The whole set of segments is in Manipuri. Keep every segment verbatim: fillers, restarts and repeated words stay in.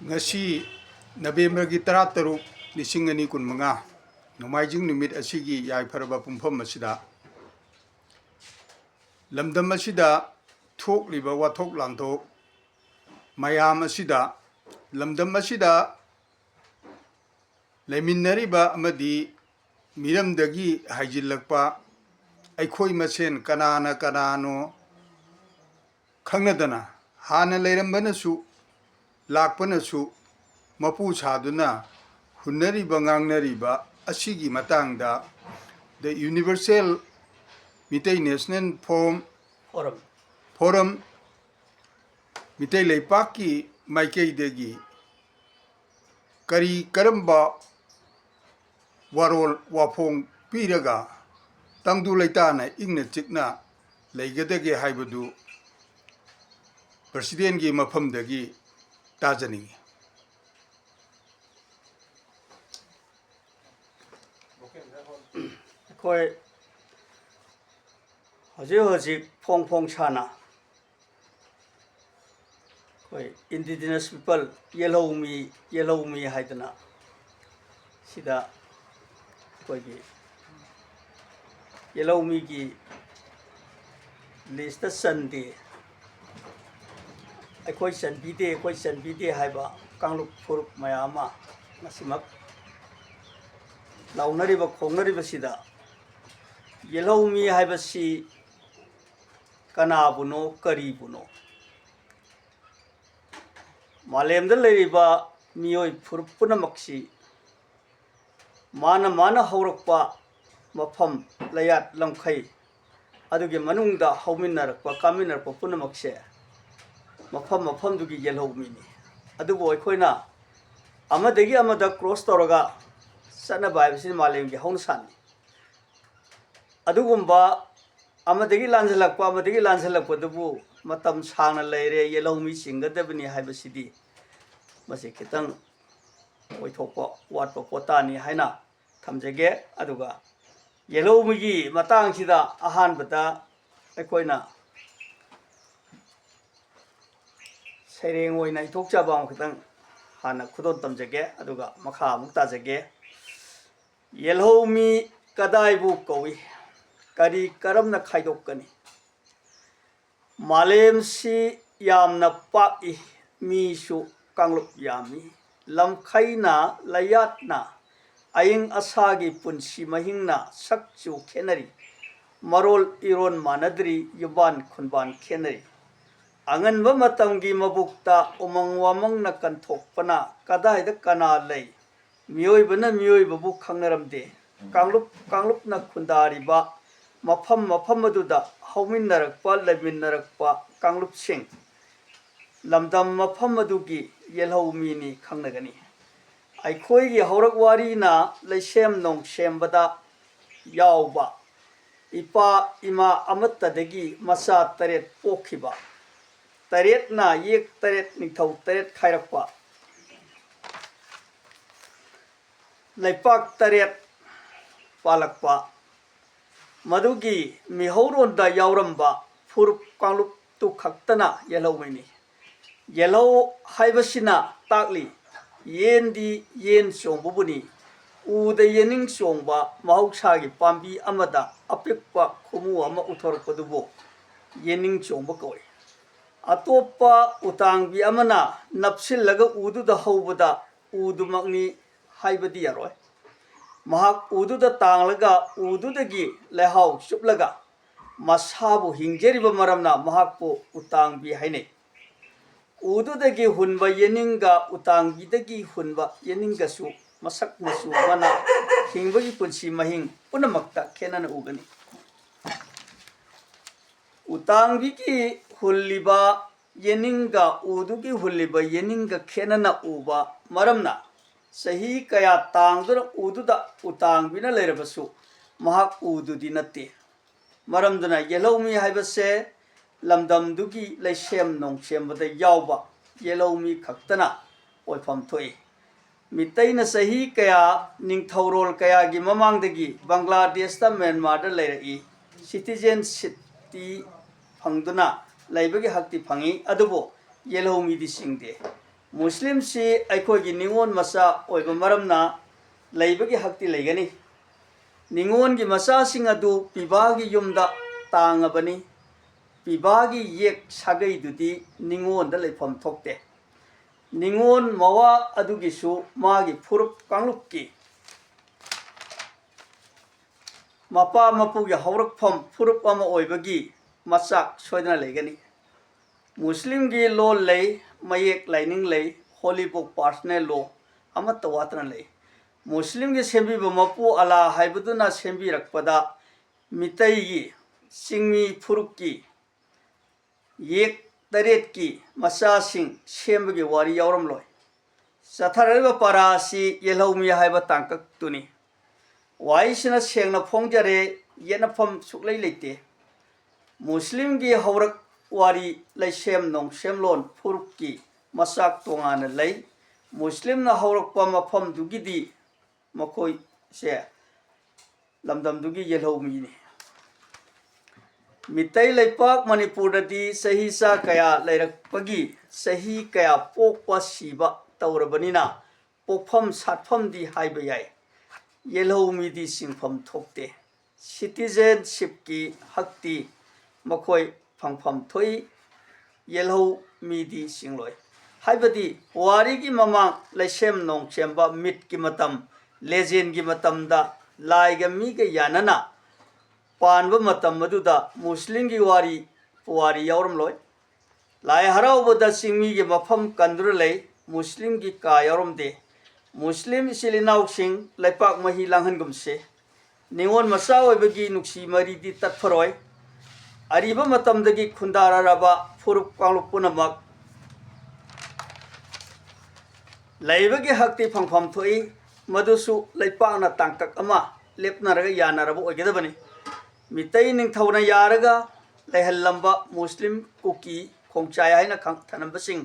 ꯉꯁꯤ ꯅꯕꯦꯝꯕꯔꯒꯤ ꯇꯔꯥꯇꯔꯨꯛ, ꯂꯤꯁꯤꯡ ꯑꯅꯤ ꯀꯨꯟꯃꯉꯥ, ꯅꯣꯡꯃꯥꯏꯖꯤꯡ ꯅꯨꯃꯤꯠ ꯑꯁꯤꯒꯤ ꯌꯥꯏꯐꯔꯕ ꯄꯨꯡꯐꯝ ꯑꯁꯤꯗ, ꯂꯝꯗꯝ ꯑꯁꯤꯗ ꯊꯣꯛꯂꯤꯕ ꯋꯥꯊꯣꯛ ꯂꯥꯟꯊꯣꯛ ꯃꯌꯥꯝ ꯑꯁꯤꯗ, ꯂꯝꯗꯝ ꯑꯁꯤꯗ ꯂꯩꯃꯤꯟꯅꯔꯤꯕ ꯑꯃꯗꯤ ꯃꯤꯔꯝꯗꯒꯤ ꯍꯥꯏꯖꯤꯜꯂꯛꯄ ꯑꯩꯈꯣꯏ ꯃꯁꯦꯟ ꯀꯅꯥꯅ ꯀꯅꯥꯅꯣ ꯈꯪꯅꯗꯅ, ꯍꯥꯟꯅ ꯂꯩꯔꯝꯕꯅꯁꯨ ꯂꯥꯛꯄꯅꯁꯨ ꯃꯄꯨ ꯁꯥꯗꯨꯅ ꯍꯨꯟꯅꯔꯤꯕ ꯉꯥꯡꯅꯔꯤꯕ ꯑꯁꯤꯒꯤ ꯃꯇꯥꯡꯗ The Universal Meitei National Forum, Forum. Forum, Meitei ꯂꯩꯄꯥꯛꯀꯤ ꯃꯥꯏꯀꯩꯗꯒꯤ ꯀꯔꯤ ꯀꯔꯝꯕ ꯋꯥꯔꯣꯜ ꯋꯥꯐꯣꯡ ꯄꯤꯔꯒ ꯇꯪꯗꯨ ꯂꯩꯇꯥꯅ ꯏꯪꯅ ꯆꯤꯛꯅ ꯂꯩꯒꯗꯒꯦ ꯍꯥꯏꯕꯗꯨ ꯄ꯭ꯔꯁꯤꯗꯦꯟꯒꯤ ꯃꯐꯝꯗꯒꯤ ꯇꯥꯖꯅꯤꯡꯏ꯫ ꯑꯩꯈꯣꯏ ꯍꯧꯖꯤꯛ ꯍꯧꯖꯤꯛ ꯐꯣꯡ ꯐꯣꯡ ꯁꯥꯅ ꯑꯩꯈꯣꯏ Indigenous People, ꯌꯦꯜꯍꯧꯃꯤ, ꯌꯦꯜꯍꯧꯃꯤ ꯍꯥꯏꯗꯅ ꯁꯤꯗ ꯑꯩꯈꯣꯏꯒꯤ ꯌꯦꯜꯍꯧꯃꯤꯒꯤ ꯂꯤꯁꯇ ꯆꯟꯗꯦ, ꯑꯩꯈꯣꯏ ꯆꯟꯕꯤꯗꯦ, ꯑꯩꯈꯣꯏ ꯆꯟꯕꯤꯗꯦ ꯍꯥꯏꯕ ꯀꯥꯡꯂꯨꯞ ꯐꯨꯔꯨꯞ ꯃꯌꯥꯝ ꯑꯃ ꯉꯁꯤꯃꯛ ꯂꯥꯎꯅꯔꯤꯕ ꯈꯣꯡꯅꯔꯤꯕꯁꯤꯗ, ꯌꯦꯜꯍꯧꯃꯤ ꯍꯥꯏꯕꯁꯤ ꯀꯅꯥꯕꯨꯅꯣ, ꯀꯔꯤꯕꯨꯅꯣ? ꯃꯥꯂꯦꯝꯗ ꯂꯩꯔꯤꯕ ꯃꯤꯑꯣꯏ ꯐꯨꯔꯨꯞ ꯄꯨꯝꯅꯃꯛꯁꯤ ꯃꯥꯅ ꯃꯥꯅ ꯍꯧꯔꯛꯄ ꯃꯐꯝ, ꯂꯩꯌꯥꯠ ꯂꯝꯈꯩ ꯑꯗꯨꯒꯤ ꯃꯅꯨꯡꯗ ꯍꯧꯃꯤꯟꯅꯔꯛꯄ, ꯀꯥꯃꯤꯟꯅꯔꯛꯄ ꯄꯨꯝꯅꯃꯛꯁꯦ ꯃꯐꯝ ꯃꯐꯝꯗꯨꯒꯤ ꯌꯦꯜꯍꯧꯃꯤꯅꯤ꯫ ꯑꯗꯨꯕꯨ ꯑꯩꯈꯣꯏꯅ ꯑꯃꯗꯒꯤ ꯑꯃꯗ ꯀ꯭ꯔꯣꯁ ꯇꯧꯔꯒ ꯆꯠꯅꯕ ꯍꯥꯏꯕꯁꯤ ꯃꯥꯂꯦꯝꯒꯤ ꯍꯧꯅꯁꯥꯅꯤ꯫ ꯑꯗꯨꯒꯨꯝꯕ ꯑꯃꯗꯒꯤ ꯂꯥꯟꯁꯤꯜꯂꯛꯄ, ꯑꯃꯗꯒꯤ ꯂꯥꯟꯁꯤꯜꯂꯛꯄꯗꯨꯕꯨ ꯃꯇꯝ ꯁꯥꯡꯅ ꯂꯩꯔꯦ, ꯌꯦꯜꯍꯧꯃꯤ ꯆꯤꯡꯒꯗꯕꯅꯤ ꯍꯥꯏꯕꯁꯤꯗꯤ ꯃꯁꯤ ꯈꯤꯇꯪ ꯑꯣꯏꯊꯣꯛꯄ ꯋꯥꯠꯄ ꯄꯣꯠꯇꯥꯅꯤ ꯍꯥꯏꯅ ꯊꯝꯖꯒꯦ꯫ ꯑꯗꯨꯒ ꯌꯦꯜꯍꯧꯃꯤꯒꯤ ꯃꯇꯥꯡꯁꯤꯗ ꯑꯍꯥꯟꯕꯗ ꯑꯩꯈꯣꯏꯅ ꯁꯩꯔꯦꯡ ꯑꯣꯏꯅ ꯏꯊꯣꯛꯆꯕ ꯑꯃꯈꯛꯇꯪ ꯍꯥꯟꯅ ꯈꯨꯗꯣꯜ ꯇꯝꯖꯒꯦ, ꯑꯗꯨꯒ ꯃꯈꯥ ꯑꯃꯨꯛ ꯇꯥꯖꯒꯦ꯫ ꯌꯦꯜꯍꯧꯃꯤ ꯀꯗꯥꯏꯕꯨ ꯀꯧꯏ? ꯀꯔꯤ ꯀꯔꯝꯅ ꯈꯥꯏꯗꯣꯛꯀꯅꯤ? ꯃꯥꯂꯦꯝꯁꯤ ꯌꯥꯝꯅ ꯄꯥꯛꯏ, ꯃꯤꯁꯨ ꯀꯥꯡꯂꯨꯞ ꯌꯥꯝꯃꯤ꯫ ꯂꯝꯈꯩꯅ, ꯂꯩꯌꯥꯠꯅ, ꯑꯏꯪ ꯑꯁꯥꯒꯤ ꯄꯨꯟꯁꯤ ꯃꯍꯤꯡꯅ ꯁꯛ ꯆꯨ ꯈꯦꯠꯅꯔꯤ꯫ ꯃꯔꯣꯜ ꯏꯔꯣꯟ ꯃꯥꯟꯅꯗ꯭ꯔꯤ, ꯌꯨꯝꯕꯥꯟ ꯈꯨꯟꯕꯥꯟ ꯈꯦꯠꯅꯔꯤ꯫ ꯑꯉꯟꯕ ꯃꯇꯝꯒꯤ ꯃꯕꯨꯛꯇ ꯎꯃꯪ ꯋꯥꯃꯪꯅ ꯀꯟꯊꯣꯛꯄꯅ ꯀꯗꯥꯏꯗ ꯀꯅꯥ ꯂꯩ? ꯃꯤꯑꯣꯏꯕꯅ ꯃꯤꯑꯣꯏꯕꯕꯨ ꯈꯪꯅꯔꯝꯗꯦ꯫ ꯀꯥꯡꯂꯨꯞ ꯀꯥꯡꯂꯨꯞꯅ ꯈꯨꯟꯗꯥꯔꯤꯕ ꯃꯐꯝ ꯃꯐꯝ ꯑꯗꯨꯗ ꯍꯧꯃꯤꯟꯅꯔꯛꯄ, ꯂꯩꯃꯤꯟꯅꯔꯛꯄ ꯀꯥꯡꯂꯨꯞꯁꯤꯡ ꯂꯝꯗꯝ ꯃꯐꯝ ꯑꯗꯨꯒꯤ ꯌꯦꯜꯍꯧ ꯃꯤꯅꯤ ꯈꯪꯅꯒꯅꯤ꯫ ꯑꯩꯈꯣꯏꯒꯤ ꯍꯧꯔꯛ ꯋꯥꯔꯤꯅ ꯂꯩꯁꯦꯝ ꯅꯣꯡꯁꯦꯝꯕꯗ ꯌꯥꯎꯕ ꯏꯄꯥ ꯏꯃꯥ ꯑꯃꯠꯇꯗꯒꯤ ꯃꯆꯥ ꯇꯔꯦꯠ ꯄꯣꯛꯈꯤꯕ, ꯇꯔꯦꯠꯅ ꯌꯦꯛ ꯇꯔꯦꯠ, ꯅꯤꯡꯊꯧ ꯇꯔꯦꯠ ꯈꯥꯏꯔꯛꯄ, ꯂꯩꯄꯥꯛ ꯇꯔꯦꯠ ꯄꯥꯜꯂꯛꯄ, ꯃꯗꯨꯒꯤ ꯃꯤꯍꯧꯔꯣꯟꯗ ꯌꯥꯎꯔꯝꯕ ꯐꯨꯔꯨꯞ ꯀꯥꯡꯂꯨꯞꯇꯨ ꯈꯛꯇꯅ ꯌꯦꯜꯍꯧꯃꯤꯅꯤ꯫ ꯌꯦꯜꯍꯧ ꯍꯥꯏꯕꯁꯤꯅ ꯇꯥꯛꯂꯤ, ꯌꯦꯟꯗꯤ ꯌꯦꯟ ꯆꯣꯡꯕꯕꯨꯅꯤ꯫ ꯎꯗ ꯌꯦꯅꯤꯡ ꯆꯣꯡꯕ ꯃꯍꯧꯁꯥꯒꯤ ꯄꯥꯝꯕꯤ ꯑꯃꯗ ꯑꯄꯤꯛꯄ ꯈꯨꯃꯨ ꯑꯃ ꯎꯊꯣꯔꯛꯄꯗꯨꯕꯨ ꯌꯦꯅꯤꯡ ꯆꯣꯡꯕ ꯀꯧꯏ꯫ ꯑꯇꯣꯞꯄ ꯎꯇꯥꯡꯕꯤ ꯑꯃꯅ ꯅꯞꯁꯤꯜꯂꯒ ꯎꯗꯨꯗ ꯍꯧꯕꯗ ꯎꯗꯨꯃꯛꯅꯤ ꯍꯥꯏꯕꯗꯤ ꯌꯥꯔꯣꯏ꯫ ꯃꯍꯥꯛ ꯎꯗꯨꯗ ꯇꯥꯡꯂꯒ ꯎꯗꯨꯗꯒꯤ ꯂꯩꯍꯥꯎ ꯆꯨꯞꯂꯒ ꯃꯁꯥꯕꯨ ꯍꯤꯡꯖꯔꯤꯕ ꯃꯔꯝꯅ ꯃꯍꯥꯛꯄꯨ ꯎꯇꯥꯡꯕꯤ ꯍꯥꯏꯅꯩ꯫ ꯎꯗꯨꯗꯒꯤ ꯍꯨꯟꯕ ꯌꯦꯅꯤꯡꯒ ꯎꯇꯥꯡꯕꯤꯗꯒꯤ ꯍꯨꯟꯕ ꯌꯦꯅꯤꯡꯒꯁꯨ ꯃꯁꯛ ꯃꯆꯨ ꯃꯅꯥ, ꯍꯤꯡꯕꯒꯤ ꯄꯨꯟꯁꯤ ꯃꯍꯤꯡ ꯄꯨꯝꯅꯃꯛꯇ ꯈꯦꯠꯅꯅ ꯎꯒꯅꯤ꯫ ꯎꯇꯥꯡꯕꯤꯒꯤ ꯍꯨꯜꯂꯤꯕ ꯌꯦꯅꯤꯡꯒ ꯎꯗꯨꯒꯤ ꯍꯨꯜꯂꯤꯕ ꯌꯦꯅꯤꯡꯒ ꯈꯦꯠꯅꯅ ꯎꯕ ꯃꯔꯝꯅ ꯆꯍꯤ ꯀꯌꯥ ꯇꯥꯡꯗꯨꯅ ꯎꯗꯨꯗ ꯎꯇꯥꯡꯕꯤꯅ ꯂꯩꯔꯕꯁꯨ ꯃꯍꯥꯛ ꯎꯗꯨꯗꯤ ꯅꯠꯇꯦ꯫ ꯃꯔꯝꯗꯨꯅ ꯌꯦꯜꯍꯧꯃꯤ ꯍꯥꯏꯕꯁꯦ ꯂꯝꯗꯝꯗꯨꯒꯤ ꯂꯩꯁꯦꯝ ꯅꯣꯡꯁꯦꯝꯕꯗ ꯌꯥꯎꯕ ꯌꯦꯜꯍꯧꯃꯤ ꯈꯛꯇꯅ ꯑꯣꯏꯐꯝ ꯊꯣꯛꯏ꯫ ꯃꯤꯇꯩꯅ ꯆꯍꯤ ꯀꯌꯥ, ꯅꯤꯡꯊꯧꯔꯣꯜ ꯀꯌꯥꯒꯤ ꯃꯃꯥꯡꯗꯒꯤ ꯕꯪꯒ꯭ꯂꯥꯗꯦꯁꯇ, ꯃ꯭ꯌꯥꯟꯃꯥꯔꯗ ꯂꯩꯔꯛꯏ꯫ ꯁꯤꯇꯤꯖꯦꯟꯁꯤꯞꯇꯤ ꯐꯪꯗꯨꯅ ꯂꯩꯕꯒꯤ ꯍꯛꯇꯤ ꯐꯪꯏ, ꯑꯗꯨꯕꯨ ꯌꯦꯜꯍꯧꯃꯤꯗꯤ ꯆꯤꯡꯗꯦ꯫ ꯃꯨꯁꯂꯤꯝꯁꯤ ꯑꯩꯈꯣꯏꯒꯤ ꯅꯤꯉꯣꯜ ꯃꯆꯥ ꯑꯣꯏꯕ ꯃꯔꯝꯅ ꯂꯩꯕꯒꯤ ꯍꯛꯇꯤ ꯂꯩꯒꯅꯤ꯫ ꯅꯤꯉꯣꯜꯒꯤ ꯃꯆꯥꯁꯤꯡ ꯑꯗꯨ ꯄꯤꯕꯥꯒꯤ ꯌꯨꯝꯗ ꯇꯥꯡꯉꯕꯅꯤ꯫ ꯄꯤꯕꯥꯒꯤ ꯌꯦꯛ ꯁꯥꯒꯩꯗꯨꯗꯤ ꯅꯤꯉꯣꯜꯗ ꯂꯩꯐꯝ ꯊꯣꯛꯇꯦ꯫ ꯅꯤꯉꯣꯜ ꯃꯋꯥ ꯑꯗꯨꯒꯤꯁꯨ ꯃꯥꯒꯤ ꯐꯨꯔꯨꯞ ꯀꯥꯡꯂꯨꯞꯀꯤ ꯃꯄꯥ ꯃꯄꯨꯒꯤ ꯍꯧꯔꯛꯐꯝ ꯐꯨꯔꯨꯞ ꯑꯃ ꯑꯣꯏꯕꯒꯤ ꯃꯆꯥꯛ ꯁꯣꯏꯗꯅ ꯂꯩꯒꯅꯤ꯫ ꯃꯨꯁꯂꯤꯝꯒꯤ ꯂꯣꯜ ꯂꯩ, ꯃꯌꯦꯛ ꯂꯥꯏꯅꯤꯡ ꯂꯩ, ꯍꯣꯂꯤ ꯕꯨꯛ, ꯄꯥꯔꯁꯅꯦꯜ ꯂꯣ ꯑꯃꯠꯇ ꯋꯥꯠꯇꯅ ꯂꯩ꯫ ꯃꯨꯁꯂꯤꯝꯒꯤ ꯁꯦꯝꯕꯤꯕ ꯃꯄꯨ ꯑꯂꯥ ꯍꯥꯏꯕꯗꯨꯅ ꯁꯦꯝꯕꯤꯔꯛꯄꯗ ꯃꯤꯇꯩꯒꯤ ꯆꯤꯡꯃꯤ ꯐꯨꯔꯨꯞꯀꯤ ꯌꯦꯛ ꯇꯔꯦꯠꯀꯤ ꯃꯆꯥꯁꯤꯡ ꯁꯦꯝꯕꯒꯤ ꯋꯥꯔꯤ ꯌꯥꯎꯔꯝꯂꯣꯏ꯫ ꯆꯠꯊꯔꯛꯂꯤꯕ ꯄꯔꯥ ꯑꯁꯤ ꯌꯦꯜꯍꯧꯃꯤ ꯍꯥꯏꯕ ꯇꯥꯡꯀꯛꯇꯨꯅꯤ꯫ ꯋꯥꯍꯩꯁꯤꯅ ꯁꯦꯡꯅ ꯐꯣꯡꯖꯔꯦ, ꯌꯦꯠꯅꯐꯝ ꯁꯨꯛꯂꯩ ꯂꯩꯇꯦ꯫ ꯃꯨꯁꯂꯤꯝꯒꯤ ꯍꯧꯔꯛ ꯋꯥꯔꯤ, ꯂꯩꯁꯦꯝ ꯅꯣꯡꯁꯦꯝꯂꯣꯟ ꯐꯨꯔꯨꯞꯀꯤ ꯃꯆꯥꯛ ꯇꯣꯉꯥꯟꯅ ꯂꯩ꯫ ꯃꯨꯁꯂꯤꯝꯅ ꯍꯧꯔꯛꯄ ꯃꯐꯝꯗꯨꯒꯤꯗꯤ ꯃꯈꯣꯏꯁꯦ ꯂꯝꯗꯝꯗꯨꯒꯤ ꯌꯦꯜꯍꯧꯃꯤꯅꯤ꯫ ꯃꯤꯇꯩ ꯂꯩꯄꯥꯛ ꯃꯅꯤꯄꯨꯔꯗꯗꯤ ꯆꯍꯤ ꯆꯥ ꯀꯌꯥ ꯂꯩꯔꯛꯄꯒꯤ ꯆꯍꯤ ꯀꯌꯥ ꯄꯣꯛꯄ ꯁꯤꯕ ꯇꯧꯔꯕꯅꯤꯅ ꯄꯣꯛꯐꯝ ꯁꯥꯠꯐꯝꯗꯤ ꯍꯥꯏꯕ ꯌꯥꯏ꯫ ꯌꯦꯜꯍꯧꯃꯤꯗꯤ ꯁꯤꯡꯐꯝ ꯊꯣꯛꯇꯦ꯫ ꯁꯤꯇꯤꯖꯦꯟꯁꯤꯞꯀꯤ ꯍꯛꯇꯤ ꯃꯈꯣꯏ ꯐꯪꯐꯝ ꯊꯣꯛꯏ꯫ ꯌꯦꯜꯍꯧꯃꯤꯗꯤ ꯁꯤꯡꯂꯣꯏ꯫ ꯍꯥꯏꯕꯗꯤ ꯄꯨꯋꯥꯔꯤꯒꯤ ꯃꯃꯥꯡ ꯂꯩꯁꯦꯝ ꯅꯣꯡꯁꯦꯝꯕ ꯃꯤꯠꯀꯤ ꯃꯇꯝ, ꯂꯦꯖꯦꯟꯒꯤ ꯃꯇꯝꯗ ꯂꯥꯏꯒ ꯃꯤꯒ ꯌꯥꯅꯅ ꯄꯥꯟꯕ ꯃꯇꯝ ꯑꯗꯨꯗ ꯃꯨꯁꯂꯤꯝꯒꯤ ꯋꯥꯔꯤ, ꯄꯨꯋꯥꯔꯤ ꯌꯥꯎꯔꯝꯂꯣꯏ꯫ ꯂꯥꯏ ꯍꯔꯥꯎꯕꯗ ꯆꯤꯡꯃꯤꯒꯤ ꯃꯐꯝ ꯀꯟꯗꯨꯅ ꯂꯩ, ꯃꯨꯁꯂꯤꯝꯒꯤ ꯀꯥ ꯌꯥꯎꯔꯝꯗꯦ꯫ ꯃꯨꯁꯂꯤꯝ ꯏꯆꯤꯜ ꯏꯅꯥꯎꯁꯤꯡ ꯂꯩꯄꯥꯛ ꯃꯍꯤ ꯂꯥꯡꯍꯟꯒꯨꯝꯁꯦ꯫ ꯅꯤꯉꯣꯜ ꯃꯆꯥ ꯑꯣꯏꯕꯒꯤ ꯅꯨꯡꯁꯤ ꯃꯔꯤꯗꯤ ꯇꯠꯐꯔꯣꯏ꯫ ꯑꯔꯤꯕ ꯃꯇꯝꯗꯒꯤ ꯈꯨꯟꯗꯥꯔꯔꯕ ꯐꯨꯔꯨꯞ ꯀꯥꯡꯂꯨꯞ ꯄꯨꯝꯅꯃꯛ ꯂꯩꯕꯒꯤ ꯍꯛꯇꯤ ꯐꯪꯐꯝ ꯊꯣꯛꯏ꯫ ꯃꯗꯨꯁꯨ ꯂꯩꯄꯥꯛꯅ ꯇꯥꯡꯀꯛ ꯑꯃ ꯂꯦꯞꯅꯔꯒ ꯌꯥꯅꯔꯕ ꯑꯣꯏꯒꯗꯕꯅꯤ꯫ ꯃꯤꯇꯩ ꯅꯤꯡꯊꯧꯅ ꯌꯥꯔꯒ ꯂꯩꯍꯜꯂꯝꯕ ꯃꯨꯁꯂꯤꯝ, ꯀꯨꯀꯤ, ꯈꯣꯡꯆꯥꯏ ꯍꯥꯏꯅ ꯈꯪ-, ꯊꯅꯝꯕꯁꯤꯡ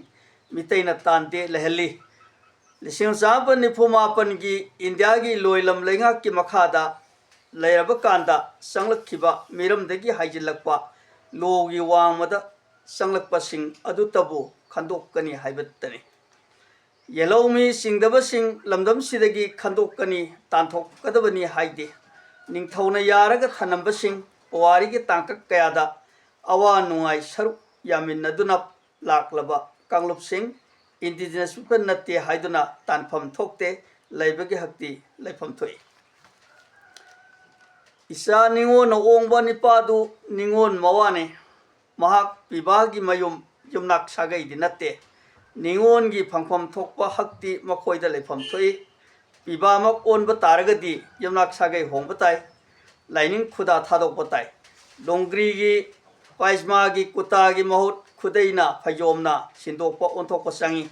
ꯃꯤꯇꯩꯅ ꯇꯥꯟꯗꯦ, ꯂꯩꯍꯜꯂꯤ꯫ ꯂꯤꯁꯤꯡ ꯆꯥꯃꯥꯄꯟ ꯅꯤꯐꯨ ꯃꯥꯄꯟꯒꯤ ꯏꯟꯗꯤꯌꯥꯒꯤ ꯂꯣꯏꯂꯝ ꯂꯩꯉꯥꯛꯀꯤ ꯃꯈꯥꯗ ꯂꯩꯔꯕ ꯀꯥꯟꯗ ꯆꯪꯂꯛꯈꯤꯕ ꯃꯤꯔꯝꯗꯒꯤ ꯍꯥꯏꯖꯤꯜꯂꯛꯄ ꯂꯣꯒꯤ ꯋꯥꯡꯃꯗ ꯆꯪꯂꯛꯄꯁꯤꯡ ꯑꯗꯨꯇꯕꯨ ꯈꯟꯗꯣꯛꯀꯅꯤ ꯍꯥꯏꯕꯇꯅꯤ꯫ ꯌꯦꯜꯍꯧꯃꯤ ꯆꯤꯡꯗꯕꯁꯤꯡ ꯂꯝꯗꯝꯁꯤꯗꯒꯤ ꯈꯟꯗꯣꯛꯀꯅꯤ, ꯇꯥꯟꯊꯣꯛꯀꯗꯕꯅꯤ ꯍꯥꯏꯗꯦ꯫ ꯅꯤꯡꯊꯧꯅ ꯌꯥꯔꯒ ꯊꯅꯝꯕꯁꯤꯡ ꯄꯨꯋꯥꯔꯤꯒꯤ ꯇꯥꯡꯀꯛ ꯀꯌꯥꯗ ꯑꯋꯥ ꯅꯨꯡꯉꯥꯏ ꯁꯔꯨꯛ ꯌꯥꯃꯤꯟꯅꯗꯨꯅ ꯂꯥꯛꯂꯕ ꯀꯥꯡꯂꯨꯞꯁꯤꯡ indigenous people ꯅꯠꯇꯦ ꯍꯥꯏꯗꯨꯅ ꯇꯥꯟꯐꯝ ꯊꯣꯛꯇꯦ, ꯂꯩꯕꯒꯤ ꯍꯛꯇꯤ ꯂꯩꯐꯝ ꯊꯣꯛꯏ꯫ ꯏꯆꯥ ꯅꯤꯉꯣꯜꯅ ꯑꯣꯡꯕ ꯅꯤꯄꯥꯗꯨ ꯅꯤꯉꯣꯜ ꯃꯋꯥꯅꯤ꯫ ꯃꯍꯥꯛ ꯄꯤꯕꯥꯒꯤ ꯃꯌꯨꯝ ꯌꯨꯝꯅꯥꯛ ꯁꯥꯒꯩꯗꯤ ꯅꯠꯇꯦ꯫ ꯅꯤꯉꯣꯜꯒꯤ ꯐꯪꯐꯝ ꯊꯣꯛꯄ ꯍꯛꯇꯤ ꯃꯈꯣꯏꯗ ꯂꯩꯐꯝ ꯊꯣꯛꯏ꯫ ꯄꯤꯕꯥꯃꯛ ꯑꯣꯟꯕ ꯇꯥꯔꯒꯗꯤ ꯌꯨꯝꯅꯥꯛ ꯁꯥꯒꯩ ꯍꯣꯡꯕ ꯇꯥꯏ꯫ ꯂꯥꯏꯅꯤꯡ ꯈꯨꯗꯥ ꯊꯥꯗꯣꯛꯄ ꯇꯥꯏ꯫ ꯂꯣꯡꯒ꯭ꯔꯤꯒꯤ ꯄꯥꯏꯖꯃꯥꯒꯤ ꯀꯨꯇꯥꯒꯤ ꯃꯍꯨꯠ ꯈꯨꯗꯩꯅ ꯐꯩꯖꯣꯝꯅ ꯁꯤꯟꯗꯣꯛꯄ ꯑꯣꯟꯊꯣꯛꯄ ꯆꯪꯏ꯫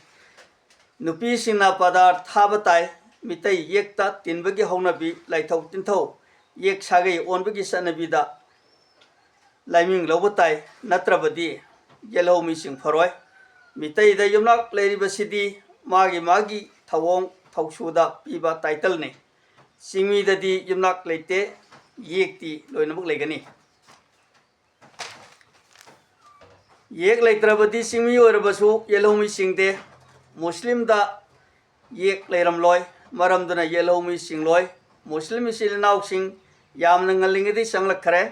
ꯅꯨꯄꯤꯁꯤꯡꯅ ꯄꯥꯗꯥꯔ ꯊꯥꯕ ꯇꯥꯏ꯫ ꯃꯤꯇꯩ ꯌꯦꯛꯇ ꯇꯤꯟꯕꯒꯤ ꯍꯧꯅꯕꯤ, ꯂꯥꯏꯊꯧ ꯇꯤꯟꯊꯧ, ꯌꯦꯛ ꯁꯥꯒꯩ ꯑꯣꯟꯕꯒꯤ ꯆꯠꯅꯕꯤꯗ ꯂꯥꯏꯃꯤꯡ ꯂꯧꯕ ꯇꯥꯏ, ꯅꯠꯇ꯭ꯔꯕꯗꯤ ꯌꯦꯜꯍꯧꯃꯤꯁꯤꯡ ꯐꯔꯣꯏ꯫ ꯃꯤꯇꯩꯗ ꯌꯨꯝꯅꯥꯛ ꯂꯩꯔꯤꯕꯁꯤꯗꯤ ꯃꯥꯒꯤ ꯃꯥꯒꯤ ꯊꯧꯑꯣꯡ ꯊꯧꯁꯨꯗ ꯄꯤꯕ title ꯅꯤ꯫ ꯆꯤꯡꯃꯤꯗꯗꯤ ꯌꯨꯝꯅꯥꯛ ꯂꯩꯇꯦ, ꯌꯦꯛꯇꯤ ꯂꯣꯏꯅꯃꯛ ꯂꯩꯒꯅꯤ꯫ ꯌꯦꯛ ꯂꯩꯇ꯭ꯔꯕꯗꯤ ꯆꯤꯡꯃꯤ ꯑꯣꯏꯔꯕꯁꯨ ꯌꯦꯜꯍꯧꯃꯤ ꯆꯤꯡꯗꯦ꯫ ꯃꯨꯁꯂꯤꯝꯗ ꯌꯦꯛ ꯂꯩꯔꯝꯂꯣꯏ, ꯃꯔꯝꯗꯨꯅ ꯌꯦꯜꯍꯧꯃꯤ ꯆꯤꯡꯂꯣꯏ꯫ ꯃꯨꯁꯂꯤꯝ ꯏꯆꯤꯜ ꯏꯅꯥꯎꯁꯤꯡ ꯌꯥꯝꯅ ꯉꯜꯂꯤꯉꯩꯗꯒꯤ ꯆꯪꯂꯛꯈ꯭ꯔꯦ꯫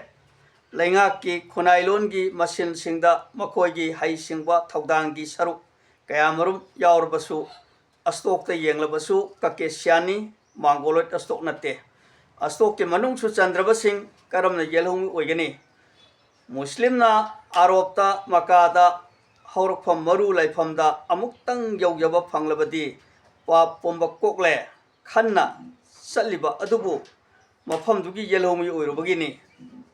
ꯂꯩꯉꯥꯛꯀꯤ ꯈꯨꯟꯅꯥꯏꯂꯣꯟꯒꯤ ꯃꯁꯤꯟꯁꯤꯡꯗ ꯃꯈꯣꯏꯒꯤ ꯍꯩꯁꯤꯡꯕ ꯊꯧꯗꯥꯡꯒꯤ ꯁꯔꯨꯛ ꯀꯌꯥꯃꯔꯨꯝ ꯌꯥꯎꯔꯕꯁꯨ, ꯑꯁꯇꯣꯛꯇ ꯌꯦꯡꯂꯕꯁꯨ ꯀꯀꯦꯁꯤꯌꯥꯟꯅꯤ, ꯃꯥꯡꯒꯣꯂꯣꯏꯗ ꯑꯁꯇꯣꯛ ꯅꯠꯇꯦ꯫ ꯑꯁꯇꯣꯛꯀꯤ ꯃꯅꯨꯡꯁꯨ ꯆꯟꯗ꯭ꯔꯕꯁꯤꯡ ꯀꯔꯝꯅ ꯌꯦꯜꯍꯧꯃꯤ ꯑꯣꯏꯒꯅꯤ? ꯃꯨꯁꯂꯤꯝꯅ ꯑꯥꯔꯣꯞꯇ, ꯃꯀꯥꯗ, ꯍꯧꯔꯛꯐꯝ ꯃꯔꯨ ꯂꯩꯐꯝꯗ ꯑꯃꯨꯛꯇꯪ ꯌꯧꯖꯕ ꯐꯪꯂꯕꯗꯤ ꯄꯥꯞ ꯄꯨꯝꯕ ꯀꯣꯛꯂꯦ ꯈꯟꯅ ꯆꯠꯂꯤꯕ ꯑꯗꯨꯕꯨ ꯃꯐꯝꯗꯨꯒꯤ ꯌꯦꯜꯍꯧꯃꯤ ꯑꯣꯏꯔꯨꯕꯒꯤꯅꯤ꯫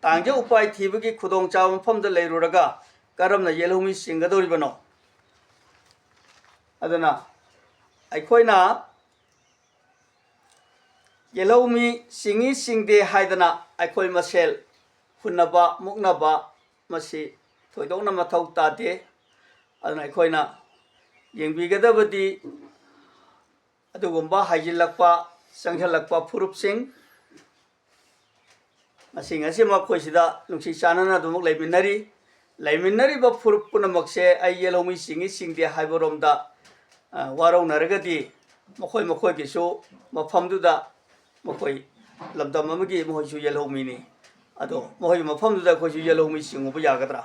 ꯇꯥꯡꯖ ꯎꯄꯥꯏ ꯊꯤꯕꯒꯤ ꯈꯨꯗꯣꯡꯆꯥꯕ ꯃꯐꯝꯗ ꯂꯩꯔꯨꯔꯒ ꯀꯔꯝꯅ ꯌꯦꯜꯍꯧꯃꯤ ꯆꯤꯡꯒꯗꯧꯔꯤꯕꯅꯣ? ꯑꯗꯨꯅ ꯑꯩꯈꯣꯏꯅ ꯌꯦꯜꯍꯧꯃꯤ ꯆꯤꯡꯏ ꯆꯤꯡꯗꯦ ꯍꯥꯏꯗꯅ ꯑꯩꯈꯣꯏ ꯃꯁꯦꯜ ꯍꯨꯟꯅꯕ ꯃꯨꯛꯅꯕ ꯃꯁꯤ ꯊꯣꯏꯗꯣꯛꯅ ꯃꯊꯧ ꯇꯥꯗꯦ꯫ ꯑꯗꯨꯅ ꯑꯩꯈꯣꯏꯅ ꯌꯦꯡꯕꯤꯒꯗꯕꯗꯤ ꯑꯗꯨꯒꯨꯝꯕ ꯍꯥꯏꯖꯤꯜꯂꯛꯄ, ꯆꯪꯁꯤꯜꯂꯛꯄ ꯐꯨꯔꯨꯞꯁꯤꯡ ꯃꯁꯤꯡ ꯑꯁꯤ ꯃꯈꯣꯏꯁꯤꯗ ꯅꯨꯡꯁꯤ ꯆꯥꯟꯅꯅ ꯑꯗꯨꯃꯛ ꯂꯩꯃꯤꯟꯅꯔꯤ꯫ ꯂꯩꯃꯤꯟꯅꯔꯤꯕ ꯐꯨꯔꯨꯞ ꯄꯨꯝꯅꯃꯛꯁꯦ ꯑꯩ ꯌꯦꯜꯍꯧꯃꯤ ꯆꯤꯡꯏ ꯆꯤꯡꯗꯦ ꯍꯥꯏꯕꯔꯣꯝꯗ ꯋꯥꯔꯧꯅꯔꯒꯗꯤ ꯃꯈꯣꯏ ꯃꯈꯣꯏꯒꯤꯁꯨ ꯃꯐꯝꯗꯨꯗ ꯃꯈꯣꯏ ꯂꯝꯗꯝ ꯑꯃꯒꯤ ꯃꯈꯣꯏꯁꯨ ꯌꯦꯜꯍꯧꯃꯤꯅꯤ꯫ ꯑꯗꯣ ꯃꯈꯣꯏꯒꯤ ꯃꯐꯝꯗꯨꯗ ꯑꯩꯈꯣꯏꯁꯨ ꯌꯦꯜꯍꯧꯃꯤ ꯆꯤꯡꯉꯨꯕ ꯌꯥꯒꯗ꯭ꯔꯥ?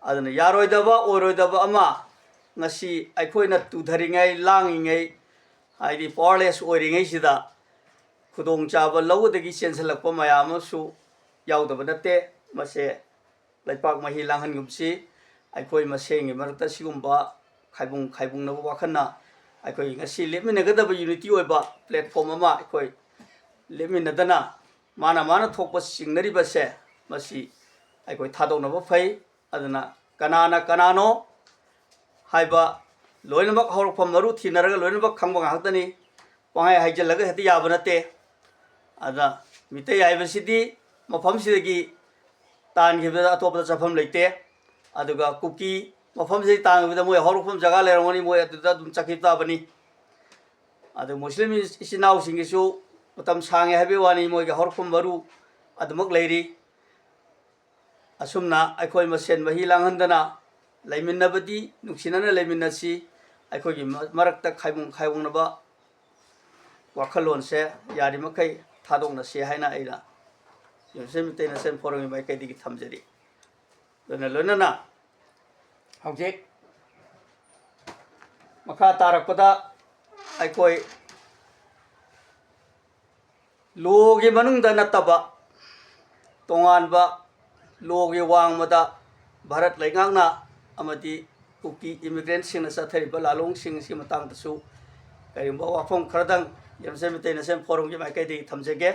ꯑꯗꯨꯅ ꯌꯥꯔꯣꯏꯗꯕ, ꯑꯣꯏꯔꯣꯏꯗꯕ ꯑꯃ ꯉꯁꯤ ꯑꯩꯈꯣꯏꯅ ꯇꯨꯊꯔꯤꯉꯩ, ꯂꯥꯡꯉꯤꯉꯩ, ꯍꯥꯏꯗꯤ powerless ꯑꯣꯏꯔꯤꯉꯩꯁꯤꯗ ꯈꯨꯗꯣꯡꯆꯥꯕ ꯂꯧꯕꯗꯒꯤ ꯆꯦꯟꯁꯤꯜꯂꯛꯄ ꯃꯌꯥꯝ ꯑꯃꯁꯨ ꯌꯥꯎꯗꯕ ꯅꯠꯇꯦ꯫ ꯃꯁꯦ ꯂꯩꯄꯥꯛ ꯃꯍꯤ ꯂꯥꯡꯍꯟꯒꯨꯝꯁꯤ꯫ ꯑꯩꯈꯣꯏ ꯃꯁꯦꯟꯒꯤ ꯃꯔꯛꯇ ꯁꯤꯒꯨꯝꯕ ꯈꯥꯏꯕꯨꯡ ꯈꯥꯏꯕꯨꯡꯅꯕ ꯋꯥꯈꯜꯅ ꯑꯩꯈꯣꯏ ꯉꯁꯤ ꯂꯦꯞꯃꯤꯟꯅꯒꯗꯕ unity ꯑꯣꯏꯕ platform ꯑꯃ ꯑꯩꯈꯣꯏ ꯂꯦꯞꯃꯤꯟꯅꯗꯅ ꯃꯥꯅ ꯃꯥꯅ ꯊꯣꯛꯄ ꯆꯤꯡꯅꯔꯤꯕꯁꯦ, ꯃꯁꯤ ꯑꯩꯈꯣꯏ ꯊꯥꯗꯣꯛꯅꯕ ꯐꯩ꯫ ꯑꯗꯨꯅ ꯀꯅꯥꯅ ꯀꯅꯥꯅꯣ ꯍꯥꯏꯕ ꯂꯣꯏꯅꯃꯛ ꯍꯧꯔꯛꯐꯝ ꯃꯔꯨ ꯊꯤꯅꯔꯒ ꯂꯣꯏꯅꯃꯛ ꯈꯪꯕ ꯉꯥꯛꯇꯅꯤ꯫ ꯄꯪꯍꯥꯏ ꯍꯥꯏꯖꯤꯜꯂꯒ ꯍꯦꯛꯇ ꯌꯥꯕ ꯅꯠꯇꯦ꯫ ꯑꯗ ꯃꯤꯇꯩ ꯍꯥꯏꯕꯁꯤꯗꯤ ꯃꯐꯝꯁꯤꯗꯒꯤ ꯇꯥꯟꯈꯤꯕꯗ ꯑꯇꯣꯞꯄꯗ ꯆꯠꯐꯝ ꯂꯩꯇꯦ꯫ ꯑꯗꯨꯒ ꯀꯨꯀꯤ ꯃꯐꯝꯁꯤꯗꯒꯤ ꯇꯥꯟꯈꯤꯕꯗ ꯃꯣꯏ ꯍꯧꯔꯛꯐꯝ ꯖꯒꯥ ꯂꯩꯔꯝꯒꯅꯤ, ꯃꯣꯏ ꯑꯗꯨꯗ ꯑꯗꯨꯝ ꯆꯠꯈꯤꯕ ꯇꯥꯕꯅꯤ꯫ ꯑꯗꯨ ꯃꯨꯁꯂꯤꯝ ꯏꯆꯤꯟ ꯏꯅꯥꯎꯁꯤꯡꯒꯤꯁꯨ ꯃꯇꯝ ꯁꯥꯡꯉꯦ ꯍꯥꯏꯕꯒꯤ ꯋꯥꯅꯤ, ꯃꯣꯏꯒꯤ ꯍꯧꯔꯛꯐꯝ ꯃꯔꯨ ꯑꯗꯨꯃꯛ ꯂꯩꯔꯤ꯫ ꯑꯁꯨꯝꯅ ꯑꯩꯈꯣꯏ ꯃꯁꯦꯟ ꯃꯍꯤ ꯂꯥꯡꯍꯟꯗꯅ ꯂꯩꯃꯤꯟꯅꯕꯗꯤ ꯅꯨꯡꯁꯤꯅꯅ ꯂꯩꯃꯤꯟꯅꯁꯤ꯫ ꯑꯩꯈꯣꯏꯒꯤ ꯃ-, ꯃꯔꯛꯇ ꯈꯥꯏꯕꯨꯡ ꯈꯥꯏꯕꯨꯡꯅꯕ ꯋꯥꯈꯜꯂꯣꯟꯁꯦ ꯌꯥꯔꯤꯃꯈꯩ ꯊꯥꯗꯣꯛꯅꯁꯤ ꯍꯥꯏꯅ ꯑꯩꯅ ꯌꯨꯝꯁꯦ ꯃꯤꯇꯩ ꯅꯁꯦꯟ ꯐꯣꯔꯝꯒꯤ ꯃꯥꯏꯀꯩꯗꯒꯤ ꯊꯝꯖꯔꯤ꯫ ꯂꯣꯏꯅ ꯂꯣꯏꯅꯅ ꯍꯧꯖꯤꯛ ꯃꯈꯥ ꯇꯥꯔꯛꯄꯗ ꯑꯩꯈꯣꯏ ꯂꯣꯒꯤ ꯃꯅꯨꯡꯗ ꯅꯠꯇꯕ ꯇꯣꯉꯥꯟꯕ ꯂꯣꯒꯤ ꯋꯥꯡꯃꯗ ꯚꯥꯔꯠ ꯂꯩꯉꯥꯛꯅ ꯑꯃꯗꯤ ꯀꯨꯀꯤ ꯏꯃꯤꯒ꯭ꯔꯦꯟꯁꯤꯡꯅ ꯆꯠꯊꯔꯤꯕ ꯂꯥꯂꯣꯡꯁꯤꯡ ꯑꯁꯤꯒꯤ ꯃꯇꯥꯡꯗꯁꯨ ꯀꯔꯤꯒꯨꯝꯕ ꯋꯥꯐꯝ ꯈꯔꯗꯪ ꯌꯥꯝꯁꯦ ꯃꯤꯇꯩ ꯅꯁꯦꯟ ꯐꯣꯔꯝꯒꯤ ꯃꯥꯏꯀꯩꯗꯒꯤ ꯊꯝꯖꯒꯦ꯫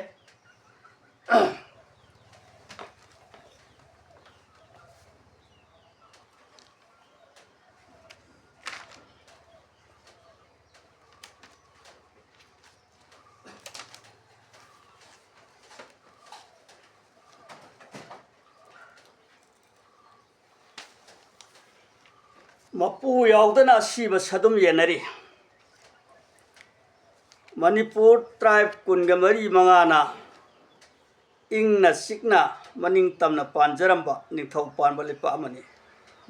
ꯃꯄꯨ ꯌꯥꯎꯗꯅ ꯑꯁꯤꯕ ꯁꯥꯗꯨꯝ ꯌꯦꯟꯅꯔꯤ꯫ ꯃꯅꯤꯄꯨꯔ ꯇ꯭ꯔꯥꯏꯕ ꯀꯨꯟꯒ ꯃꯔꯤ ꯃꯉꯥꯅ ꯏꯪꯅ ꯆꯤꯛꯅ ꯃꯅꯤꯡ ꯇꯝꯅ ꯄꯥꯟꯖꯔꯝꯕ ꯅꯤꯡꯊꯧ ꯄꯥꯟꯕ ꯂꯩꯄꯥꯛ ꯑꯃꯅꯤ꯫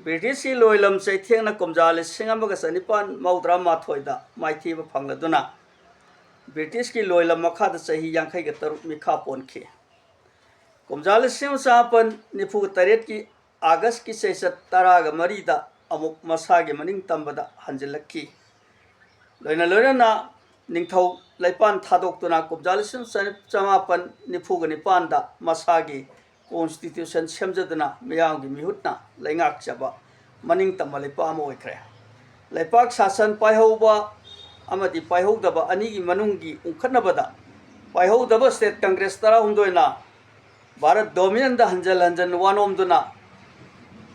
ꯕ꯭ꯔꯤꯇꯤꯁꯀꯤ ꯂꯣꯏꯂꯝ ꯆꯩꯊꯦꯡꯅ ꯀꯨꯝꯖꯥ ꯂꯤꯁꯤꯡ ꯑꯃꯒ ꯆꯅꯤꯄꯥꯟ ꯃꯧꯗ꯭ꯔꯥ ꯃꯥꯊꯣꯏꯗ ꯃꯥꯏꯊꯤꯕ ꯐꯪꯂꯗꯨꯅ ꯕ꯭ꯔꯤꯇꯤꯁꯀꯤ ꯂꯣꯏꯂꯝ ꯃꯈꯥꯗ ꯆꯍꯤ ꯌꯥꯡꯈꯩꯒ ꯇꯔꯨꯛ ꯃꯤꯈꯥ ꯄꯣꯟꯈꯤ꯫ ꯀꯨꯝꯖꯥ ꯂꯤꯁꯤꯡ ꯑꯃ ꯆꯃꯥꯄꯟ ꯅꯤꯐꯨ ꯇꯔꯦꯠꯀꯤ ꯑꯥꯒꯁꯀꯤ ꯆꯩꯆꯠ ꯇꯔꯥꯒ ꯃꯔꯤꯗ ꯑꯃꯨꯛ ꯃꯁꯥꯒꯤ ꯃꯅꯤꯡ ꯇꯝꯕꯗ ꯍꯟꯖꯤꯜꯂꯛꯈꯤ꯫ ꯂꯣꯏꯅ ꯂꯣꯏꯅꯅ ꯅꯤꯡꯊꯧ ꯂꯩꯄꯥꯛ ꯊꯥꯗꯣꯛꯇꯨꯅ ꯀꯨꯝꯖꯥ ꯂꯤꯁꯤꯡ ꯆꯃꯥꯄꯟ ꯅꯤꯐꯨꯒ ꯅꯤꯄꯥꯟꯗ ꯃꯁꯥꯒꯤ ꯀꯣꯟꯁꯇꯤꯇ꯭ꯌꯨꯁꯟ ꯁꯦꯝꯖꯗꯨꯅ ꯃꯤꯌꯥꯝꯒꯤ ꯃꯤꯍꯨꯠꯅ ꯂꯩꯉꯥꯛꯆꯕ ꯃꯅꯤꯡ ꯇꯝꯕ ꯂꯩꯄꯥꯛ ꯑꯃ ꯑꯣꯏꯈ꯭ꯔꯦ꯫ ꯂꯩꯄꯥꯛ ꯁꯥꯁꯟ ꯄꯥꯏꯍꯧꯕ ꯑꯃꯗꯤ ꯄꯥꯏꯍꯧꯗꯕ ꯑꯅꯤꯒꯤ ꯃꯅꯨꯡꯒꯤ ꯎꯪꯈꯠꯅꯕꯗ ꯄꯥꯏꯍꯧꯗꯕ ꯁ꯭ꯇꯦꯠ ꯀꯪꯒ꯭ꯔꯦꯁ ꯇꯔꯥꯍꯨꯝꯗꯣꯏꯅ ꯚꯥꯔꯠ ꯗꯣꯃꯤꯅꯟꯗ ꯍꯟꯖꯟ ꯍꯟꯖꯟ ꯋꯥꯅꯣꯝꯗꯨꯅ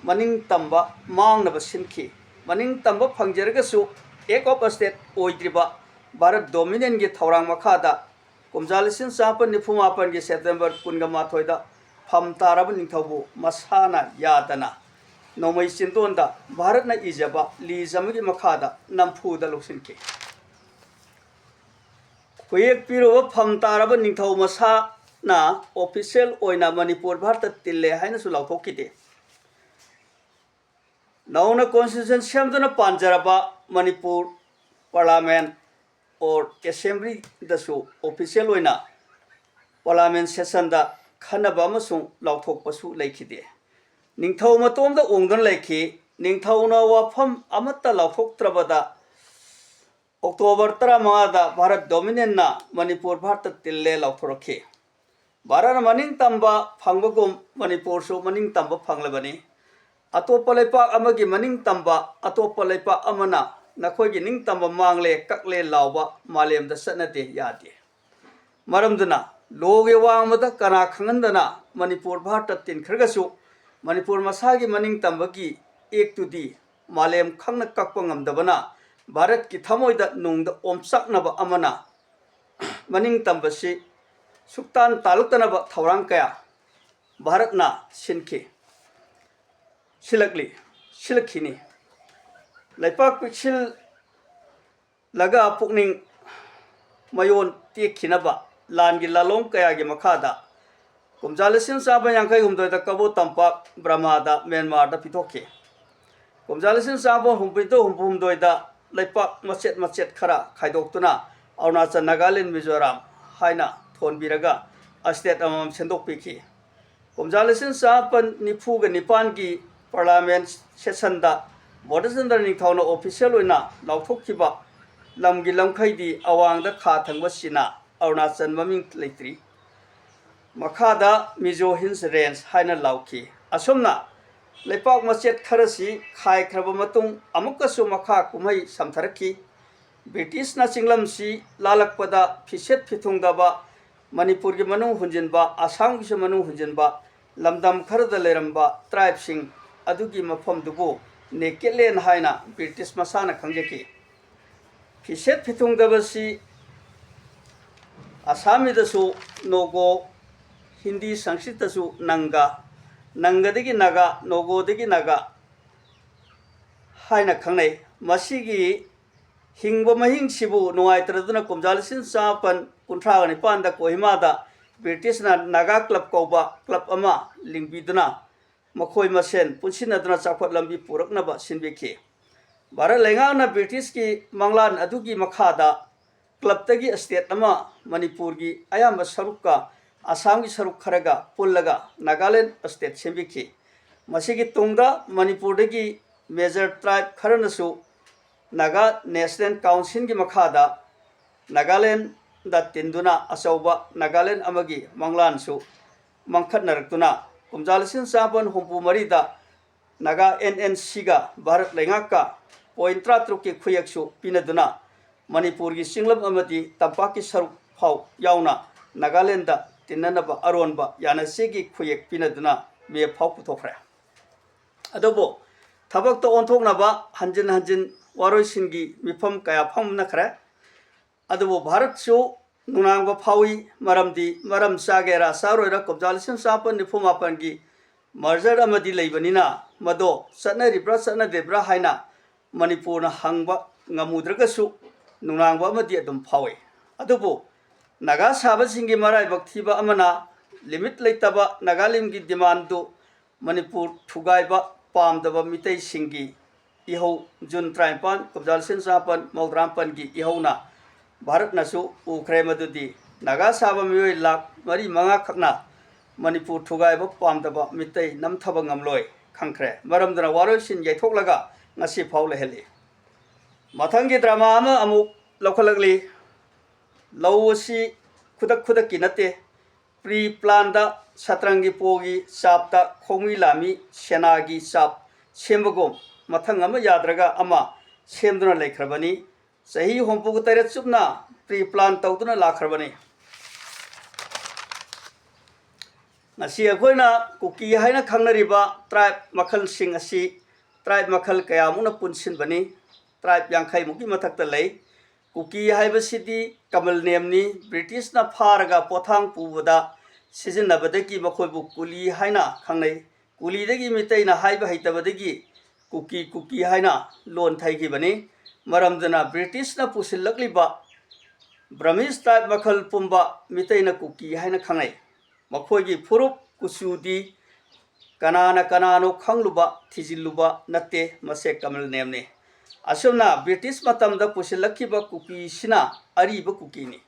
ꯃꯅꯤꯡ ꯇꯝꯕ ꯃꯥꯡꯅꯕ ꯁꯤꯟꯈꯤ꯫ ꯃꯅꯤꯡ ꯇꯝꯕ ꯐꯪꯖꯔꯒꯁꯨ ꯑꯦꯛ ꯑꯣꯐ ꯁ꯭ꯇꯦꯠ ꯑꯣꯏꯗ꯭ꯔꯤꯕ ꯚꯥꯔꯠ ꯗꯣꯃꯤꯅꯟꯒꯤ ꯊꯧꯔꯥꯡ ꯃꯈꯥꯗ ꯀꯨꯝꯖꯥ ꯂꯤꯁꯤꯡ ꯆꯃꯥꯄꯟ ꯅꯤꯐꯨ ꯃꯥꯄꯟꯒꯤ ꯁꯦꯞꯇꯦꯝꯕꯔ ꯀꯨꯟꯒ ꯃꯥꯊꯣꯏꯗ ꯐꯝ ꯇꯥꯔꯕ ꯅꯤꯡꯊꯧꯕꯨ ꯃꯁꯥꯅ ꯌꯥꯗꯅ ꯅꯣꯡꯃꯩ ꯆꯤꯟꯗꯣꯟꯗ ꯚꯥꯔꯠꯅ ꯏꯖꯕ ꯂꯤꯖ ꯑꯃꯒꯤ ꯃꯈꯥꯗ ꯅꯝꯐꯨꯗ ꯂꯧꯁꯤꯟꯈꯤ꯫ ꯈꯨꯌꯦꯛ ꯄꯤꯔꯨꯕ ꯐꯝ ꯇꯥꯔꯕ ꯅꯤꯡꯊꯧ ꯃꯁꯥꯅ ꯑꯣꯐꯤꯁꯤꯌꯦꯜ ꯑꯣꯏꯅ ꯃꯅꯤꯄꯨꯔ ꯚꯥꯔꯠꯇ ꯇꯤꯜꯂꯦ ꯍꯥꯏꯅꯁꯨ ꯂꯥꯎꯊꯣꯛꯈꯤꯗꯦ꯫ ꯅꯧꯅ ꯀꯣꯟꯁꯇꯤꯇ꯭ꯌꯨꯁꯟ ꯁꯦꯝꯗꯨꯅ ꯄꯥꯟꯖꯔꯕ ꯃꯅꯤꯄꯨꯔ ꯄꯥꯔꯂꯥꯃꯦꯟ ꯑꯣꯔ ꯑꯦꯁꯦꯝꯕ꯭ꯂꯤꯗꯁꯨ ꯑꯣꯐꯤꯁꯤꯌꯦꯜ ꯑꯣꯏꯅ ꯄꯥꯔꯂꯥꯃꯦꯟ ꯁꯦꯁꯟꯗ ꯈꯟꯅꯕ ꯑꯃꯁꯨꯡ ꯂꯥꯎꯊꯣꯛꯄꯁꯨ ꯂꯩꯈꯤꯗꯦ꯫ ꯅꯤꯡꯊꯧ ꯃꯇꯣꯝꯗ ꯑꯣꯡꯗꯨꯅ ꯂꯩꯈꯤ꯫ ꯅꯤꯡꯊꯧꯅ ꯋꯥꯐꯝ ꯑꯃꯠꯇ ꯂꯥꯎꯊꯣꯛꯇ꯭ꯔꯕꯗ ꯑꯣꯛꯇꯣꯕꯔ ꯇꯔꯥꯃꯉꯥꯗ ꯚꯥꯔꯠ ꯗꯣꯃꯤꯅꯟꯅ ꯃꯅꯤꯄꯨꯔ ꯚꯥꯔꯠꯇ ꯇꯤꯜꯂꯦ ꯂꯥꯎꯊꯣꯔꯛꯈꯤ꯫ ꯚꯥꯔꯠꯅ ꯃꯅꯤꯡ ꯇꯝꯕ ꯐꯪꯕꯒꯨꯝ ꯃꯅꯤꯄꯨꯔꯁꯨ ꯃꯅꯤꯡ ꯇꯝꯕ ꯐꯪꯂꯕꯅꯤ꯫ ꯑꯇꯣꯞꯄ ꯂꯩꯄꯥꯛ ꯑꯃꯒꯤ ꯃꯅꯤꯡ ꯇꯝꯕ ꯑꯇꯣꯞꯄ ꯂꯩꯄꯥꯛ ꯑꯃꯅ ꯅꯈꯣꯏꯒꯤ ꯅꯤꯡꯇꯝꯕ ꯃꯥꯡꯂꯦ ꯀꯛꯂꯦ ꯂꯥꯎꯕ ꯃꯥꯂꯦꯝꯗ ꯆꯠꯅꯗꯦ, ꯌꯥꯗꯦ꯫ ꯃꯔꯝꯗꯨꯅ ꯂꯣꯒꯤ ꯋꯥꯡꯃꯗ ꯀꯅꯥ ꯈꯪꯍꯟꯗꯅ ꯃꯅꯤꯄꯨꯔ ꯚꯥꯔꯠꯇ ꯇꯤꯟꯈ꯭ꯔꯒꯁꯨ ꯃꯅꯤꯄꯨꯔ ꯃꯁꯥꯒꯤ ꯃꯅꯤꯡ ꯇꯝꯕꯒꯤ ꯑꯦꯛꯇꯨꯗꯤ ꯃꯥꯂꯦꯝ ꯈꯪꯅ ꯀꯛꯄ ꯉꯝꯗꯕꯅ ꯚꯥꯔꯠꯀꯤ ꯊꯃꯣꯏꯗ ꯅꯨꯡꯗ ꯑꯣꯝꯆꯥꯛꯅꯕ ꯑꯃꯅ ꯃꯅꯤꯡ ꯇꯝꯕꯁꯤ ꯁꯨꯛꯇꯥꯟ ꯇꯥꯜꯂꯛꯇꯅꯕ ꯊꯧꯔꯥꯡ ꯀꯌꯥ ꯚꯥꯔꯠꯅ ꯁꯤꯟꯈꯤ, ꯁꯤꯜꯂꯛꯂꯤ, ꯁꯤꯜꯂꯛꯈꯤꯅꯤ꯫ ꯂꯩꯄꯥꯛ ꯄꯤꯛꯁꯤꯜꯂꯒ ꯄꯨꯛꯅꯤꯡ ꯃꯌꯣꯟ ꯇꯦꯛꯈꯤꯅꯕ ꯂꯥꯟꯒꯤ ꯂꯥꯂꯣꯡ ꯀꯌꯥꯒꯤ ꯃꯈꯥꯗ ꯀꯨꯝꯖꯥ ꯂꯤꯁꯤꯡ ꯆꯥꯝꯃ ꯌꯥꯡꯈꯩ ꯍꯨꯝꯗꯣꯏꯗ ꯀꯕꯣ ꯇꯝꯄꯥꯛ ꯕ꯭ꯔꯍꯃꯥꯗ, ꯃ꯭ꯌꯥꯟꯃꯥꯔꯗ ꯄꯤꯊꯣꯛꯈꯤ꯫ ꯀꯨꯝꯖꯥ ꯂꯤꯁꯤꯡ ꯆꯥꯝꯃꯥꯄꯟ ꯍꯨꯝꯐꯨ ꯅꯤꯊꯣꯏ ꯍꯨꯝꯐꯨ ꯍꯨꯝꯗꯣꯏꯗ ꯂꯩꯄꯥꯛ ꯃꯆꯦꯠ ꯃꯆꯦꯠ ꯈꯔ ꯈꯥꯏꯗꯣꯛꯇꯨꯅ ꯑꯔꯨꯅꯥꯆꯜ, ꯅꯥꯒꯥꯂꯦꯟ, ꯃꯤꯖꯣꯔꯥꯝ ꯍꯥꯏꯅ ꯊꯣꯟꯕꯤꯔꯒ state ꯑꯃꯃꯝ ꯁꯦꯝꯗꯣꯛꯄꯤꯈꯤ꯫ ꯀꯨꯝꯖꯥ ꯂꯤꯁꯤꯡ ꯆꯥꯃꯥꯄꯟ ꯅꯤꯐꯨꯒ ꯅꯤꯄꯥꯟꯒꯤ parliament sessionꯗ ꯕꯣꯙꯆꯟꯗ꯭ꯔ ꯅꯤꯡꯊꯧꯅ official ꯑꯣꯏꯅ ꯂꯥꯎꯊꯣꯛꯈꯤꯕ ꯂꯝꯒꯤ ꯂꯝꯈꯩꯗꯤ ꯑꯋꯥꯡꯗ ꯈꯥ ꯊꯪꯕ ꯆꯤꯅꯥ, ꯑꯔꯨꯅꯥꯆꯜ ꯃꯃꯤꯡ ꯂꯩꯇ꯭ꯔꯤ꯫ ꯃꯈꯥꯗ Mizo Hills Range ꯍꯥꯏꯅ ꯂꯥꯎꯈꯤ꯫ ꯑꯁꯨꯝꯅ ꯂꯩꯄꯥꯛ ꯃꯆꯦꯠ ꯈꯔꯁꯤ ꯈꯥꯏꯈ꯭ꯔꯕ ꯃꯇꯨꯡ ꯑꯃꯨꯛꯀꯁꯨ ꯃꯈꯥ ꯀꯨꯝꯍꯩ ꯁꯝꯊꯔꯛꯈꯤ꯫ ꯕ꯭ꯔꯤꯇꯤꯁꯅ ꯆꯤꯡꯂꯝꯁꯤ ꯂꯥꯜꯂꯛꯄꯗ ꯐꯤꯁꯦꯠ ꯐꯤꯊꯨꯡꯗꯕ, ꯃꯅꯤꯄꯨꯔꯒꯤ ꯃꯅꯨꯡ ꯍꯨꯟꯖꯤꯟꯕ, ꯑꯁꯥꯝꯒꯤꯁꯨ ꯃꯅꯨꯡ ꯍꯨꯟꯖꯤꯟꯕ, ꯂꯝꯗꯝ ꯈꯔꯗ ꯂꯩꯔꯝꯕ tribeꯁꯤꯡ ꯑꯗꯨꯒꯤ ꯃꯐꯝꯗꯨꯕꯨ naked land ꯍꯥꯏꯅ ꯕ꯭ꯔꯤꯇꯤꯁ ꯃꯁꯥꯅ ꯈꯪꯖꯈꯤ꯫ ꯐꯤꯁꯦꯠ ꯐꯤꯊꯨꯡꯗꯕꯁꯤ ꯑꯁꯥꯃꯤꯗꯁꯨ ꯅꯣꯒꯣ, ꯍꯤꯟꯗꯤ ꯁꯪꯁꯀ꯭ꯔꯤꯠꯇꯁꯨ ꯅꯪꯒ, ꯅꯪꯒꯗꯒꯤ ꯅꯥꯒꯥ, ꯅꯣꯒꯣꯗꯒꯤ ꯅꯥꯒꯥ ꯍꯥꯏꯅ ꯈꯪꯅꯩ꯫ ꯃꯁꯤꯒꯤ ꯍꯤꯡꯕ ꯃꯍꯤꯡꯁꯤꯕꯨ ꯅꯨꯡꯉꯥꯏꯇ꯭ꯔꯗꯨꯅ ꯀꯨꯝꯖꯥ ꯂꯤꯁꯤꯡ ꯆꯥꯃꯥꯄꯟ ꯀꯨꯟꯊ꯭ꯔꯥꯒ ꯅꯤꯄꯥꯟꯗ ꯀꯣꯍꯤꯃꯥꯗ ꯕ꯭ꯔꯤꯇꯤꯁꯅ ꯅꯥꯒꯥ club ꯀꯧꯕ club ꯑꯃ ꯂꯤꯡꯕꯤꯗꯨꯅ ꯃꯈꯣꯏ ꯃꯁꯦꯟ ꯄꯨꯟꯁꯤꯟꯅꯗꯨꯅ ꯆꯥꯎꯈꯠ ꯂꯝꯕꯤ ꯄꯨꯔꯛꯅꯕ ꯁꯤꯟꯕꯤꯈꯤ꯫ ꯚꯥꯔꯠ ꯂꯩꯉꯥꯛꯅ ꯕ꯭ꯔꯤꯇꯤꯁꯀꯤ ꯃꯪꯂꯥꯟ ꯑꯗꯨꯒꯤ ꯃꯈꯥꯗ clubꯇꯒꯤ state ꯑꯃ ꯃꯅꯤꯄꯨꯔꯒꯤ ꯑꯌꯥꯝꯕ ꯁꯔꯨꯛꯀ ꯑꯁꯥꯝꯒꯤ ꯁꯔꯨꯛ ꯈꯔꯒ ꯄꯨꯜꯂꯒ ꯅꯥꯒꯥꯂꯦꯟ state ꯁꯦꯝꯕꯤꯈꯤ꯫ ꯃꯁꯤꯒꯤ ꯇꯨꯡꯗ ꯃꯅꯤꯄꯨꯔꯗꯒꯤ major tribe ꯈꯔꯅꯁꯨ Naga National Councilꯒꯤ ꯃꯈꯥꯗ ꯅꯥꯒꯥꯂꯦꯟꯗ ꯇꯤꯟꯗꯨꯅ ꯑꯆꯧꯕ ꯅꯥꯒꯥꯂꯦꯟ ꯑꯃꯒꯤ ꯃꯪꯂꯥꯟꯁꯨ ꯃꯥꯡꯈꯠꯅꯔꯛꯇꯨꯅ ꯀꯨꯝꯖꯥ ꯂꯤꯁꯤꯡ ꯆꯥꯃꯥꯄꯟ ꯍꯨꯝꯐꯨ ꯃꯔꯤꯗ ꯅꯥꯒꯥ NNCꯒ ꯚꯥꯔꯠ ꯂꯩꯉꯥꯛꯀ point ꯇꯔꯥꯇꯔꯨꯛꯀꯤ ꯈꯨꯌꯦꯛꯁꯨ ꯄꯤꯅꯗꯨꯅ ꯃꯅꯤꯄꯨꯔꯒꯤ ꯆꯤꯡꯂꯝ ꯑꯃꯗꯤ ꯇꯝꯄꯥꯛꯀꯤ ꯁꯔꯨꯛ ꯐꯥꯎ ꯌꯥꯎꯅ ꯅꯥꯒꯥꯂꯦꯟꯗ ꯇꯤꯟꯅꯅꯕ ꯑꯔꯣꯟꯕ ꯌꯥꯅꯆꯦꯒꯤ ꯈꯨꯌꯦꯛ ꯄꯤꯅꯗꯨꯅ map ꯐꯥꯎ ꯄꯨꯊꯣꯛꯈ꯭ꯔꯦ꯫ ꯑꯗꯨꯕꯨ ꯊꯕꯛꯇ ꯑꯣꯟꯊꯣꯛꯅꯕ ꯍꯟꯖꯤꯟ ꯍꯟꯖꯤꯟ ꯋꯥꯔꯣꯏꯁꯤꯟꯒꯤ ꯃꯤꯐꯝ ꯀꯌꯥ ꯐꯝꯅꯈ꯭ꯔꯦ꯫ ꯑꯗꯨꯕꯨ ꯚꯥꯔꯠꯁꯨ ꯅꯨꯡꯅꯥꯡꯕ ꯐꯥꯎꯏ, ꯃꯔꯝꯗꯤ ꯃꯔꯝ ꯆꯥꯒꯦꯔꯥ ꯆꯥꯔꯣꯏꯔꯥ ꯀꯨꯝꯖꯥ ꯂꯤꯁꯤꯡ ꯆꯥꯃꯥꯄꯟ ꯅꯤꯐꯨ ꯃꯥꯄꯟꯒꯤ merger ꯑꯃꯗꯤ ꯂꯩꯕꯅꯤꯅ ꯃꯗꯣ ꯆꯠꯅꯔꯤꯕ꯭ꯔꯥ ꯆꯠꯅꯗ꯭ꯔꯤꯕ꯭ꯔꯥ ꯍꯥꯏꯅ ꯃꯅꯤꯄꯨꯔꯅ ꯍꯪꯕ ꯉꯝꯃꯨꯗ꯭ꯔꯒꯁꯨ ꯅꯨꯡꯅꯥꯡꯕ ꯑꯃꯗꯤ ꯑꯗꯨꯝ ꯐꯥꯎꯏ꯫ ꯑꯗꯨꯕꯨ ꯅꯥꯒꯥ ꯁꯥꯕꯁꯤꯡꯒꯤ ꯃꯔꯥꯏꯕꯛ ꯊꯤꯕ ꯑꯃꯅ limit ꯂꯩꯇꯕ ꯅꯥꯒꯥꯂꯦꯟꯒꯤ demandꯗꯨ ꯃꯅꯤꯄꯨꯔ ꯊꯨꯒꯥꯏꯕ ꯄꯥꯝꯗꯕ ꯃꯤꯇꯩꯁꯤꯡꯒꯤ ꯏꯍꯧ, ꯖꯨꯟ ꯇꯔꯥꯅꯤꯄꯥꯟ, ꯀꯨꯝꯖꯥ ꯂꯤꯁꯤꯡ ꯆꯃꯥꯄꯟ ꯃꯧꯗ꯭ꯔꯥ ꯃꯥꯄꯟꯒꯤ ꯏꯍꯧꯅ ꯚꯥꯔꯠꯅꯁꯨ ꯎꯈ꯭ꯔꯦ ꯃꯗꯨꯗꯤ ꯅꯥꯒꯥ ꯁꯥꯕ ꯃꯤꯑꯣꯏ ꯂꯥꯈ ꯃꯔꯤ ꯃꯉꯥ ꯈꯛꯅ ꯃꯅꯤꯄꯨꯔ ꯊꯨꯒꯥꯏꯕ ꯄꯥꯝꯗꯕ ꯃꯤꯇꯩ ꯅꯝꯊꯕ ꯉꯝꯂꯣꯏ ꯈꯪꯈ꯭ꯔꯦ꯫ ꯃꯔꯝꯗꯨꯅ ꯋꯥꯔꯣꯏꯁꯤꯟ ꯌꯩꯊꯣꯛꯂꯒ ꯉꯁꯤ ꯐꯥꯎ ꯂꯩꯍꯜꯂꯤ꯫ ꯃꯊꯪꯒꯤ ꯗ꯭ꯔꯃꯥ ꯑꯃ ꯑꯃꯨꯛ ꯂꯧꯈꯠꯂꯛꯂꯤ꯫ ꯂꯧ ꯑꯁꯤ ꯈꯨꯗꯛ ꯈꯨꯗꯛꯀꯤ ꯅꯠꯇꯦ꯫ ꯄ꯭ꯔꯤ ꯄ꯭ꯂꯥꯟꯗ ꯁꯇ꯭ꯔꯪꯒꯤ ꯄꯣꯒꯤ ꯆꯥꯞꯇ ꯈꯣꯡꯃꯤ ꯂꯥꯃꯤ ꯁꯦꯅꯥꯒꯤ ꯆꯥꯞ ꯁꯦꯝꯕꯒꯨꯝ ꯃꯊꯪ ꯑꯃ ꯌꯥꯗ꯭ꯔꯒ ꯑꯃ ꯁꯦꯝꯗꯨꯅ ꯂꯩꯈ꯭ꯔꯕꯅꯤ꯫ ꯆꯍꯤ ꯍꯨꯝꯐꯨꯒ ꯇꯔꯦꯠ ꯆꯨꯞꯅ ꯄ꯭ꯔꯤ ꯄ꯭ꯂꯥꯟ ꯇꯧꯗꯨꯅ ꯂꯥꯛꯈ꯭ꯔꯕꯅꯤ꯫ ꯉꯁꯤ ꯑꯩꯈꯣꯏꯅ ꯀꯨꯀꯤ ꯍꯥꯏꯅ ꯈꯪꯅꯔꯤꯕ ꯇ꯭ꯔꯥꯏꯕ ꯃꯈꯜꯁꯤꯡ ꯑꯁꯤ ꯇ꯭ꯔꯥꯏꯕ ꯃꯈꯜ ꯀꯌꯥꯃꯨꯛꯅ ꯄꯨꯟꯁꯤꯟꯕꯅꯤ꯫ ꯇ꯭ꯔꯥꯏꯕ ꯌꯥꯡꯈꯩꯃꯨꯛꯀꯤ ꯃꯊꯛꯇ ꯂꯩ꯫ ꯀꯨꯀꯤ ꯍꯥꯏꯕꯁꯤꯗꯤ ꯀꯃꯜ ꯅꯦꯝꯅꯤ꯫ ꯕ꯭ꯔꯤꯇꯤꯁꯅ ꯐꯥꯔꯒ ꯄꯣꯊꯥꯡ ꯄꯨꯕꯗ ꯁꯤꯖꯤꯟꯅꯕꯗꯒꯤ ꯃꯈꯣꯏꯕꯨ ꯀꯨꯂꯤ ꯍꯥꯏꯅ ꯈꯪꯅꯩ꯫ ꯀꯨꯂꯤꯗꯒꯤ ꯃꯤꯇꯩꯅ ꯍꯥꯏꯕ ꯍꯩꯇꯕꯗꯒꯤ ꯀꯨꯀꯤ ꯀꯨꯀꯤ ꯍꯥꯏꯅ ꯂꯣꯟ ꯊꯩꯈꯤꯕꯅꯤ꯫ ꯃꯔꯝꯗꯨꯅ ꯕ꯭ꯔꯤꯇꯤꯁꯅ ꯄꯨꯁꯤꯜꯂꯛꯂꯤꯕ ꯕ꯭ꯔꯃꯤꯁ ꯇ꯭ꯔꯥꯏꯕ ꯃꯈꯜ ꯄꯨꯝꯕ ꯃꯤꯇꯩꯅ ꯀꯨꯀꯤ ꯍꯥꯏꯅ ꯈꯪꯅꯩ꯫ ꯃꯈꯣꯏꯒꯤ ꯐꯨꯔꯨꯞ ꯀꯨꯆꯨꯗꯤ ꯀꯅꯥꯅ ꯀꯅꯥꯅꯣ ꯈꯪꯂꯨꯕ, ꯊꯤꯖꯤꯜꯂꯨꯕ ꯅꯠꯇꯦ, ꯃꯁꯦ ꯀꯃꯜ ꯅꯦꯝꯅꯤ꯫ ꯑꯁꯨꯝꯅ ꯕ꯭ꯔꯤꯇꯤꯁ ꯃꯇꯝꯗ ꯄꯨꯁꯤꯜꯂꯛꯈꯤꯕ ꯀꯨꯀꯤꯁꯤꯅ ꯑꯔꯤꯕ ꯀꯨꯀꯤꯅꯤ꯫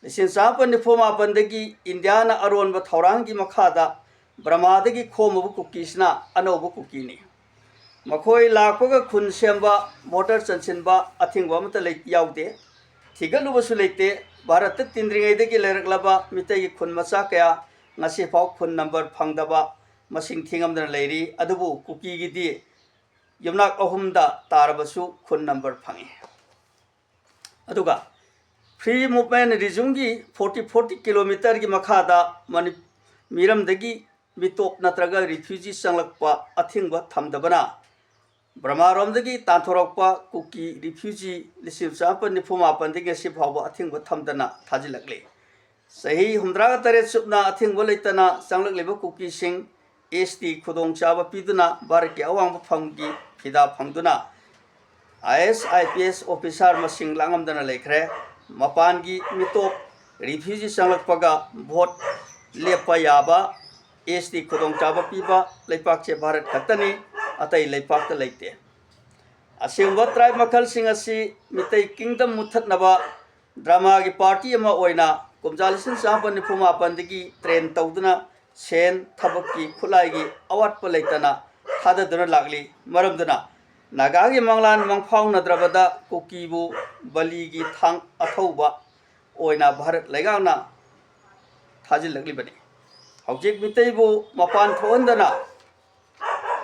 ꯂꯤꯁꯤꯡ ꯆꯃꯥꯄꯟ ꯅꯤꯐꯨ ꯃꯥꯄꯟꯗꯒꯤ ꯏꯟꯗꯤꯌꯥꯅ ꯑꯔꯣꯟꯕ ꯊꯧꯔꯥꯡꯒꯤ ꯃꯈꯥꯗ ꯕ꯭ꯔꯃꯥꯗꯒꯤ ꯈꯣꯝꯃꯨꯕ ꯀꯨꯀꯤꯁꯤꯅ ꯑꯅꯧꯕ ꯀꯨꯀꯤꯅꯤ꯫ ꯃꯈꯣꯏ ꯂꯥꯛꯄꯒ ꯈꯨꯟ ꯁꯦꯝꯕ, ꯚꯣꯇꯔ ꯆꯟꯁꯤꯟꯕ ꯑꯊꯤꯡꯕ ꯑꯃꯠꯇ ꯂꯩ-, ꯌꯥꯎꯗꯦ꯫ ꯊꯤꯒꯠꯂꯨꯕꯁꯨ ꯂꯩꯇꯦ꯫ ꯚꯥꯔꯠꯇ ꯇꯤꯟꯗ꯭ꯔꯤꯉꯩꯗꯒꯤ ꯂꯩꯔꯛꯂꯕ ꯃꯤꯇꯩꯒꯤ ꯈꯨꯟ ꯃꯆꯥ ꯀꯌꯥ ꯉꯁꯤꯐꯥꯎ ꯈꯨꯟ ꯅꯝꯕꯔ ꯐꯪꯗꯕ ꯃꯁꯤꯡ ꯊꯤꯉꯝꯗꯅ ꯂꯩꯔꯤ꯫ ꯑꯗꯨꯕꯨ ꯀꯨꯀꯤꯒꯤꯗꯤ ꯌꯨꯝꯅꯥꯛ ꯑꯍꯨꯝꯗ ꯇꯥꯔꯕꯁꯨ ꯈꯨꯟ ꯅꯝꯕꯔ ꯐꯪꯏ꯫ ꯑꯗꯨꯒ ꯐ꯭ꯔꯤ ꯃꯨꯚꯃꯦꯟ ꯔꯤꯖꯨꯝꯒꯤ ꯐꯣꯔꯇꯤ, ꯐꯣꯔꯇꯤ ꯀꯤꯂꯣꯃꯤꯇꯔꯒꯤ ꯃꯈꯥꯗ ꯃꯅꯤ-, ꯃꯤꯔꯝꯗꯒꯤ ꯃꯤꯇꯣꯞ ꯅꯠꯇ꯭ꯔꯒ ꯔꯤꯐ꯭ꯌꯨꯖꯤ ꯆꯪꯂꯛꯄ ꯑꯊꯤꯡꯕ ꯊꯝꯗꯕꯅ ꯕ꯭ꯔꯃꯥꯔꯣꯝꯗꯒꯤ ꯇꯥꯟꯊꯣꯔꯛꯄ ꯀꯨꯀꯤ ꯔꯤꯐ꯭ꯌꯨꯖꯤ ꯂꯤꯁꯤꯡ ꯆꯃꯥꯄꯟ ꯅꯤꯐꯨ ꯃꯥꯄꯟꯗꯒꯤ ꯉꯁꯤ ꯐꯥꯎꯕ ꯑꯊꯤꯡꯕ ꯊꯝꯗꯅ ꯊꯥꯖꯤꯜꯂꯛꯂꯤ꯫ ꯆꯍꯤ ꯍꯨꯝꯗ꯭ꯔꯥꯒ ꯇꯔꯦꯠ ꯆꯨꯞꯅ ꯑꯊꯤꯡꯕ ꯂꯩꯇꯅ ꯆꯪꯂꯛꯂꯤꯕ ꯀꯨꯀꯤꯁꯤꯡ ꯑꯦꯁ ꯇꯤ ꯈꯨꯗꯣꯡꯆꯥꯕ ꯄꯤꯗꯨꯅ ꯚꯥꯔꯠꯀꯤ ꯑꯋꯥꯡꯕ ꯐꯝꯒꯤ ꯐꯤꯗꯥ ꯐꯪꯗꯨꯅ ꯑꯥꯏ ꯑꯦꯁ, ꯑꯥꯏ ꯄꯤ ꯑꯦꯁ ꯑꯣꯐꯤꯁꯥꯔ ꯃꯁꯤꯡ ꯂꯥꯡꯉꯝꯗꯅ ꯂꯩꯈ꯭ꯔꯦ꯫ ꯃꯄꯥꯟꯒꯤ ꯃꯤꯇꯣꯞ ꯔꯤꯐ꯭ꯌꯨꯖꯤ ꯆꯪꯂꯛꯄꯒ ꯚꯣꯠ ꯂꯦꯞꯄ ꯌꯥꯕ ꯑꯦꯁ ꯇꯤ ꯈꯨꯗꯣꯡꯆꯥꯕ ꯄꯤꯕ ꯂꯩꯄꯥꯛꯁꯦ ꯚꯥꯔꯠ ꯈꯛꯇꯅꯤ꯫ ꯑꯇꯩ ꯂꯩꯄꯥꯛꯇ ꯂꯩꯇꯦ꯫ ꯑꯁꯤꯒꯨꯝꯕ tribe ꯃꯈꯜꯁꯤꯡ ꯑꯁꯤ ꯃꯤꯇꯩ kingdom ꯃꯨꯠꯊꯠꯅꯕ dramaꯒꯤ party ꯑꯃ ꯑꯣꯏꯅ ꯀꯨꯝꯖꯥ ꯂꯤꯁꯤꯡ ꯆꯥꯝꯃꯥꯄꯟ ꯅꯤꯐꯨ ꯃꯥꯄꯟꯗꯒꯤ train ꯇꯧꯗꯨꯅ ꯁꯦꯟ, ꯊꯕꯛꯀꯤ ꯈꯨꯠꯂꯥꯏꯒꯤ ꯑꯋꯥꯠꯄ ꯂꯩꯇꯅ ꯊꯥꯗꯗꯨꯅ ꯂꯥꯛꯂꯤ꯫ ꯃꯔꯝꯗꯨꯅ ꯅꯥꯒꯥꯒꯤ ꯃꯪꯂꯥꯟ ꯃꯪꯐꯥꯎꯅꯗ꯭ꯔꯕꯗ ꯀꯨꯀꯤꯕꯨ ꯕꯂꯤꯒꯤ ꯊꯥꯡ ꯑꯊꯧꯕ ꯑꯣꯏꯅ ꯚꯥꯔꯠ ꯂꯩꯉꯥꯛꯅ ꯊꯥꯖꯤꯜꯂꯛꯂꯤꯕꯅꯤ꯫ ꯍꯧꯖꯤꯛ ꯃꯤꯇꯩꯕꯨ ꯃꯄꯥꯟ ꯊꯣꯛꯍꯟꯗꯅ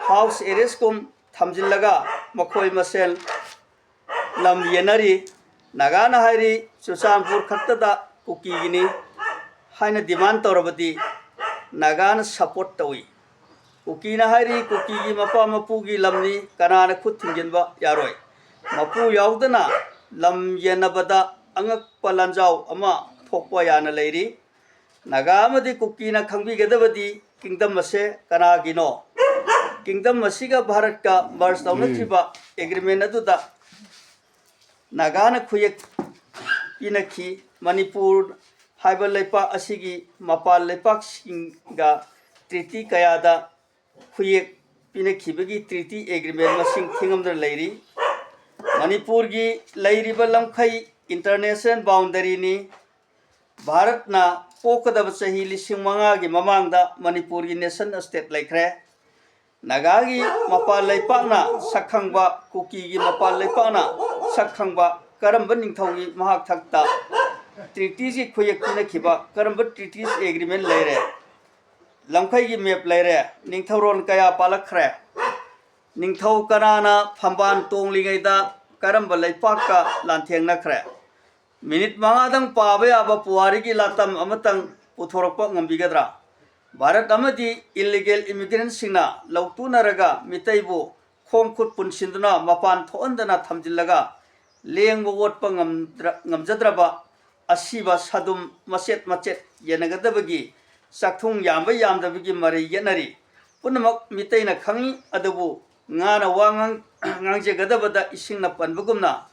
house arrest ꯀꯨꯝ ꯊꯝꯖꯤꯜꯂꯒ ꯃꯈꯣꯏ ꯃꯁꯦꯜ ꯂꯝ ꯌꯦꯟꯅꯔꯤ꯫ ꯅꯥꯒꯥꯅ ꯍꯥꯏꯔꯤ, ꯆꯨꯔꯆꯥꯟꯄꯨꯔ ꯈꯛꯇꯗ ꯀꯨꯀꯤꯒꯤꯅꯤ ꯍꯥꯏꯅ demand ꯇꯧꯔꯕꯗꯤ ꯅꯥꯒꯥꯅ support ꯇꯧꯏ꯫ ꯀꯨꯀꯤꯅ ꯍꯥꯏꯔꯤ, ꯀꯨꯀꯤꯒꯤ ꯃꯄꯥ ꯃꯄꯨꯒꯤ ꯂꯝꯅꯤ, ꯀꯅꯥꯅ ꯈꯨꯠ ꯊꯤꯡꯖꯤꯟꯕ ꯌꯥꯔꯣꯏ꯫ ꯃꯄꯨ ꯌꯥꯎꯗꯅ ꯂꯝ ꯌꯦꯟꯅꯕꯗ ꯑꯉꯛꯄ ꯂꯥꯟꯖꯥꯎ ꯑꯃ ꯊꯣꯛꯄ ꯌꯥꯅ ꯂꯩꯔꯤ꯫ ꯅꯥꯒꯥ ꯑꯃꯗꯤ ꯀꯨꯀꯤꯅ ꯈꯪꯕꯤꯒꯗꯕꯗꯤ kingdom ꯑꯁꯦ ꯀꯅꯥꯒꯤꯅꯣ? Kingdom ꯑꯁꯤꯒ ꯚꯥꯔꯠꯀ merge ꯇꯧꯅꯈꯤꯕ agreement ꯑꯗꯨꯗ ꯅꯥꯒꯥꯅ ꯈꯨꯌꯦꯛ ꯄꯤꯅꯈꯤ꯫ ꯃꯅꯤꯄꯨꯔ ꯍꯥꯏꯕ ꯂꯩꯄꯥꯛ ꯑꯁꯤꯒꯤ ꯃꯄꯥꯟ ꯂꯩꯄꯥꯛꯁꯤꯡꯒ treaty ꯀꯌꯥꯗ ꯈꯨꯌꯦꯛ ꯄꯤꯅꯈꯤꯕꯒꯤ treaty agreement ꯃꯁꯤꯡ ꯊꯤꯉꯝꯗꯅ ꯂꯩꯔꯤ꯫ ꯃꯅꯤꯄꯨꯔꯒꯤ ꯂꯩꯔꯤꯕ ꯂꯝꯈꯩ international boundaryꯅꯤ꯫ ꯚꯥꯔꯠꯅ ꯄꯣꯛꯀꯗꯕ ꯆꯍꯤ ꯂꯤꯁꯤꯡ ꯃꯉꯥꯒꯤ ꯃꯃꯥꯡꯗ ꯃꯅꯤꯄꯨꯔꯒꯤ nation state ꯂꯩꯈ꯭ꯔꯦ꯫ ꯅꯥꯒꯥꯒꯤ ꯃꯄꯥꯟ ꯂꯩꯄꯥꯛꯅ ꯁꯛꯈꯪꯕ, ꯀꯨꯀꯤꯒꯤ ꯃꯄꯥꯟ ꯂꯩꯄꯥꯛꯅ ꯁꯛꯈꯪꯕ ꯀꯔꯝꯕ ꯅꯤꯡꯊꯧꯒꯤ ꯃꯍꯥꯛꯊꯛꯇ treatyꯁꯤ ꯈꯨꯌꯦꯛ ꯄꯤꯅꯈꯤꯕ, ꯀꯔꯝꯕ treaties agreement ꯂꯩꯔꯦ? ꯂꯝꯈꯩꯒꯤ map ꯂꯩꯔꯦ꯫ ꯅꯤꯡꯊꯧꯔꯣꯟ ꯀꯌꯥ ꯄꯥꯜꯂꯛꯈ꯭ꯔꯦ? ꯅꯤꯡꯊꯧ ꯀꯅꯥꯅ ꯐꯝꯕꯥꯜ ꯇꯣꯡꯂꯤꯉꯩꯗ ꯀꯔꯝꯕ ꯂꯩꯄꯥꯛꯀ ꯂꯥꯟꯊꯦꯡꯅꯈ꯭ꯔꯦ? ꯃꯤꯅꯤꯠ ꯃꯉꯥꯗꯪ ꯄꯥꯕ ꯌꯥꯕ ꯄꯨꯋꯥꯔꯤꯒꯤ ꯂꯥꯇꯝ ꯑꯃꯇꯪ ꯄꯨꯊꯣꯔꯛꯄ ꯉꯝꯕꯤꯒꯗ꯭ꯔꯥ? ꯚꯥꯔꯠ ꯑꯃꯗꯤ illegal immigrantꯁꯤꯡꯅ ꯂꯧꯇꯨꯅꯔꯒ ꯃꯤꯇꯩꯕꯨ ꯈꯣꯡ ꯈꯨꯠ ꯄꯨꯟꯁꯤꯟꯗꯨꯅ ꯃꯄꯥꯟ ꯊꯣꯛꯍꯟꯗꯅ ꯊꯝꯖꯤꯜꯂꯒ ꯂꯦꯡꯕ ꯑꯣꯠꯄ ꯉꯝꯗ꯭ꯔ-, ꯉꯝꯖꯗ꯭ꯔꯕ ꯑꯁꯤꯕ ꯁꯥꯗꯨꯝ ꯃꯆꯦꯠ ꯃꯆꯦꯠ ꯌꯦꯟꯅꯒꯗꯕꯒꯤ ꯆꯥꯛꯊꯨꯡ ꯌꯥꯝꯕ ꯌꯥꯝꯗꯕꯒꯤ ꯃꯔꯩ ꯌꯦꯠꯅꯔꯤ꯫ ꯄꯨꯝꯅꯃꯛ ꯃꯤꯇꯩꯅ ꯈꯪꯏ, ꯑꯗꯨꯕꯨ ꯉꯥꯅ ꯋꯥ ꯉꯥꯡ-, ꯉꯥꯡꯖꯒꯗꯕꯗ ꯏꯁꯤꯡꯅ ꯄꯟꯕꯒꯨꯝꯅ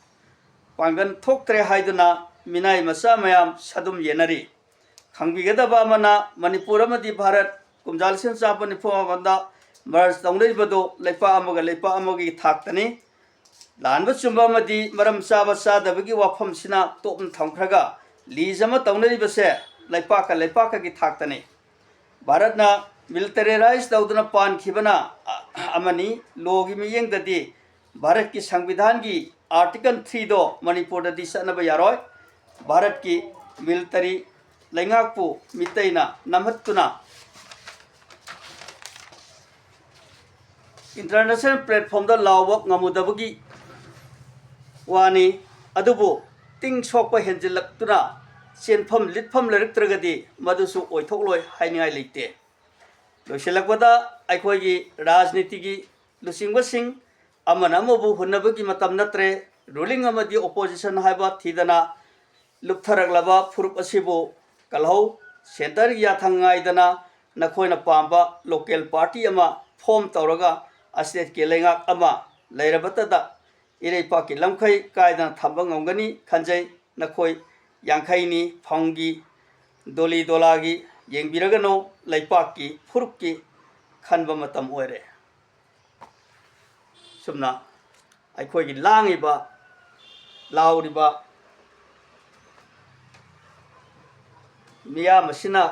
ꯄꯥꯡꯒꯜ ꯊꯣꯛꯇ꯭ꯔꯦ ꯍꯥꯏꯗꯨꯅ ꯃꯤꯅꯥꯏ ꯃꯆꯥ ꯃꯌꯥꯝ ꯁꯥꯗꯨꯝ ꯌꯦꯟꯅꯔꯤ꯫ ꯈꯪꯕꯤꯒꯗꯕ ꯑꯃꯅ, ꯃꯅꯤꯄꯨꯔ ꯑꯃꯗꯤ ꯚꯥꯔꯠ ꯀꯨꯝꯖꯥ ꯂꯤꯁꯤꯡ ꯆꯥꯝꯃꯥꯄꯟ ꯅꯤꯐꯨ ꯃꯥꯄꯟꯗ ꯃꯔꯖ ꯇꯧꯅꯔꯤꯕꯗꯣ ꯂꯩꯄꯥꯛ ꯑꯃꯒ ꯂꯩꯄꯥꯛ ꯑꯃꯒꯤ ꯊꯥꯛꯇꯅꯤ꯫ ꯂꯥꯟꯕ ꯆꯨꯝꯕ ꯑꯃꯗꯤ ꯃꯔꯝ ꯆꯥꯕ ꯆꯥꯗꯕꯒꯤ ꯋꯥꯐꯝꯁꯤꯅ ꯇꯣꯞꯅ ꯊꯝꯈ꯭ꯔꯒ, ꯂꯤꯖ ꯑꯃ ꯇꯧꯅꯔꯤꯕꯁꯦ ꯂꯩꯄꯥꯛꯀ ꯂꯩꯄꯥꯛꯀꯒꯤ ꯊꯥꯛꯇꯅꯤ꯫ ꯚꯥꯔꯠꯅ ꯃꯤꯂꯤꯇꯔꯤꯔꯥꯏꯖ ꯇꯧꯗꯨꯅ ꯄꯥꯟꯈꯤꯕꯅ ꯑꯃꯅꯤ꯫ ꯂꯣꯒꯤ ꯃꯤꯠꯌꯦꯡꯗꯗꯤ ꯚꯥꯔꯠꯀꯤ ꯁꯪꯕꯤꯙꯥꯟꯒꯤ ꯑꯥꯔꯇꯤꯀꯜ ꯊ꯭ꯔꯤꯗꯣ ꯃꯅꯤꯄꯨꯔꯗꯗꯤ ꯆꯠꯅꯕ ꯌꯥꯔꯣꯏ꯫ ꯚꯥꯔꯠꯀꯤ ꯃꯤꯂꯤꯇꯔꯤ ꯂꯩꯉꯥꯛꯄꯨ ꯃꯤꯇꯩꯅ ꯅꯝꯍꯠꯇꯨꯅ ꯏꯟꯇꯔꯅꯦꯁꯅꯦꯜ ꯄ꯭ꯂꯦꯠꯐꯣꯝꯗ ꯂꯥꯎꯕ ꯉꯝꯃꯨꯗꯕꯒꯤ ꯋꯥꯅꯤ꯫ ꯑꯗꯨꯕꯨ ꯇꯤꯡ ꯁꯣꯛꯄ ꯍꯦꯟꯖꯤꯜꯂꯛꯇꯨꯅ ꯆꯦꯟꯐꯝ ꯂꯤꯠꯐꯝ ꯂꯩꯔꯛꯇ꯭ꯔꯒꯗꯤ ꯃꯗꯨꯁꯨ ꯑꯣꯏꯊꯣꯛꯂꯣꯏ ꯍꯥꯏꯅꯤꯡꯉꯥꯏ ꯂꯩꯇꯦ꯫ ꯂꯣꯏꯁꯤꯜꯂꯛꯄꯗ, ꯑꯩꯈꯣꯏꯒꯤ ꯔꯥꯖꯅꯤꯇꯤꯒꯤ ꯂꯨꯆꯤꯡꯕꯁꯤꯡ ꯑꯃꯅ ꯑꯃꯕꯨ ꯍꯨꯟꯅꯕꯒꯤ ꯃꯇꯝ ꯅꯠꯇ꯭ꯔꯦ꯫ ꯔꯨꯂꯤꯡ ꯑꯃꯗꯤ ꯑꯣꯄꯣꯖꯤꯁꯟ ꯍꯥꯏꯕ ꯊꯤꯗꯅ ꯂꯨꯞꯊꯔꯛꯂꯕ ꯐꯨꯔꯨꯞ ꯑꯁꯤꯕꯨ ꯀꯜꯍꯧ꯫ ꯁꯦꯟꯇꯔꯒꯤ ꯌꯥꯊꯪ ꯉꯥꯏꯗꯅ ꯅꯈꯣꯏꯅ ꯄꯥꯝꯕ ꯂꯣꯀꯦꯜ ꯄꯥꯔꯇꯤ ꯑꯃ ꯐꯣꯝ ꯇꯧꯔꯒ ꯁ꯭ꯇꯦꯠꯀꯤ ꯂꯩꯉꯥꯛ ꯑꯃ ꯂꯩꯔꯕꯇꯗ ꯏꯔꯩꯄꯥꯛꯀꯤ ꯂꯝꯈꯩ ꯀꯥꯏꯗꯅ ꯊꯝꯕ ꯉꯝꯒꯅꯤ ꯈꯟꯖꯩ꯫ ꯅꯈꯣꯏ ꯌꯥꯡꯈꯩꯅꯤ, ꯐꯝꯒꯤ ꯗꯣꯂꯤ ꯗꯣꯂꯥꯒꯤ ꯌꯦꯡꯕꯤꯔꯒꯅꯨ, ꯂꯩꯄꯥꯛꯀꯤ ꯐꯨꯔꯨꯞꯀꯤ ꯈꯟꯕ ꯃꯇꯝ ꯑꯣꯏꯔꯦ꯫ ꯁꯨꯝꯅ ꯑꯩꯈꯣꯏꯒꯤ ꯂꯥꯡꯉꯤꯕ, ꯂꯥꯎꯔꯤꯕ ꯃꯤꯌꯥꯝ ꯑꯁꯤꯅ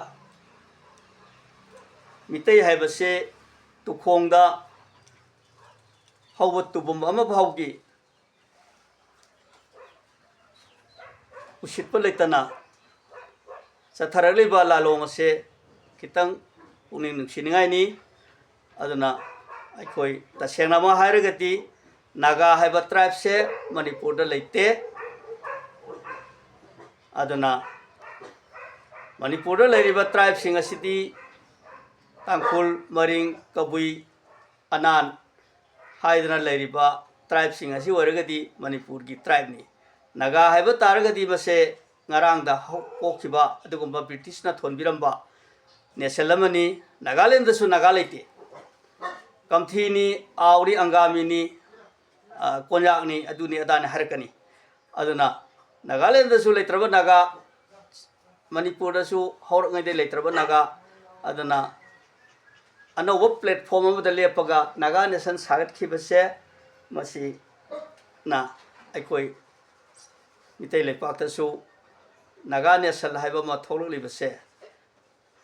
ꯃꯤꯇꯩ ꯍꯥꯏꯕꯁꯦ ꯇꯨꯈꯣꯡꯗ ꯍꯧꯕ ꯇꯨꯕꯨꯝ ꯑꯃ ꯐꯥꯎꯒꯤ ꯎꯁꯤꯠꯄ ꯂꯩꯇꯅ ꯆꯠꯊꯔꯛꯂꯤꯕ ꯂꯥꯂꯣꯡ ꯑꯁꯦ ꯈꯤꯇꯪ ꯄꯨꯛꯅꯤꯡ ꯅꯨꯡꯁꯤꯅꯤꯡꯉꯥꯏꯅꯤ꯫ ꯑꯗꯨꯅ ꯑꯩꯈꯣꯏ ꯇꯁꯦꯡꯅ ꯑꯃ ꯍꯥꯏꯔꯒꯗꯤ ꯅꯥꯒꯥ ꯍꯥꯏꯕ ꯇ꯭ꯔꯥꯏꯕꯁꯦ ꯃꯅꯤꯄꯨꯔꯗ ꯂꯩꯇꯦ꯫ ꯑꯗꯨꯅ ꯃꯅꯤꯄꯨꯔꯗ ꯂꯩꯔꯤꯕ ꯇ꯭ꯔꯥꯏꯕꯁꯤꯡ ꯑꯁꯤꯗꯤ ꯇꯥꯡꯈꯨꯜ, ꯃꯔꯤꯡ, ꯀꯕꯨꯏ, ꯑꯅꯥꯟ ꯍꯥꯏꯗꯅ ꯂꯩꯔꯤꯕ ꯇ꯭ꯔꯥꯏꯕꯁꯤꯡ ꯑꯁꯤ ꯑꯣꯏꯔꯒꯗꯤ ꯃꯅꯤꯄꯨꯔꯒꯤ ꯇ꯭ꯔꯥꯏꯕꯅꯤ꯫ ꯅꯥꯒꯥ ꯍꯥꯏꯕ ꯇꯥꯔꯒꯗꯤ ꯃꯁꯦ ꯉꯔꯥꯡꯗ ꯍꯧ-, ꯄꯣꯛꯈꯤꯕ ꯑꯗꯨꯒꯨꯝꯕ ꯕ꯭ꯔꯤꯇꯤꯁꯅ ꯊꯣꯟꯕꯤꯔꯝꯕ ꯅꯦꯁꯟ ꯑꯃꯅꯤ꯫ ꯅꯥꯒꯥꯂꯦꯟꯗꯁꯨ ꯅꯥꯒꯥ ꯂꯩꯇꯦ꯫ ꯀꯝꯊꯤꯅꯤ, ꯑꯥꯎꯅꯤ, ꯑꯪꯒꯥꯃꯤꯅꯤ, ꯑ, ꯀꯣꯟꯌꯥꯛꯅꯤ, ꯑꯗꯨꯅꯤ ꯑꯗꯥꯅꯤ ꯍꯥꯏꯔꯛꯀꯅꯤ꯫ ꯑꯗꯨꯅ ꯅꯥꯒꯥꯂꯦꯟꯗꯁꯨ ꯂꯩꯇ꯭ꯔꯕ ꯅꯥꯒꯥ, ꯃꯅꯤꯄꯨꯔꯗꯁꯨ ꯍꯧꯔꯛꯉꯩꯗꯩ ꯂꯩꯇ꯭ꯔꯕ ꯅꯥꯒꯥ, ꯑꯗꯨꯅ ꯑꯅꯧꯕ platform ꯑꯃꯗ ꯂꯦꯞꯄꯒ Naga Nation ꯁꯥꯒꯠꯈꯤꯕꯁꯦ, ꯃꯁꯤꯅ ꯑꯩꯈꯣꯏ ꯃꯤꯇꯩ ꯂꯩꯄꯥꯛꯇꯁꯨ Naga Nation ꯍꯥꯏꯕ ꯑꯃ ꯊꯣꯛꯂꯛꯂꯤꯕꯁꯦ,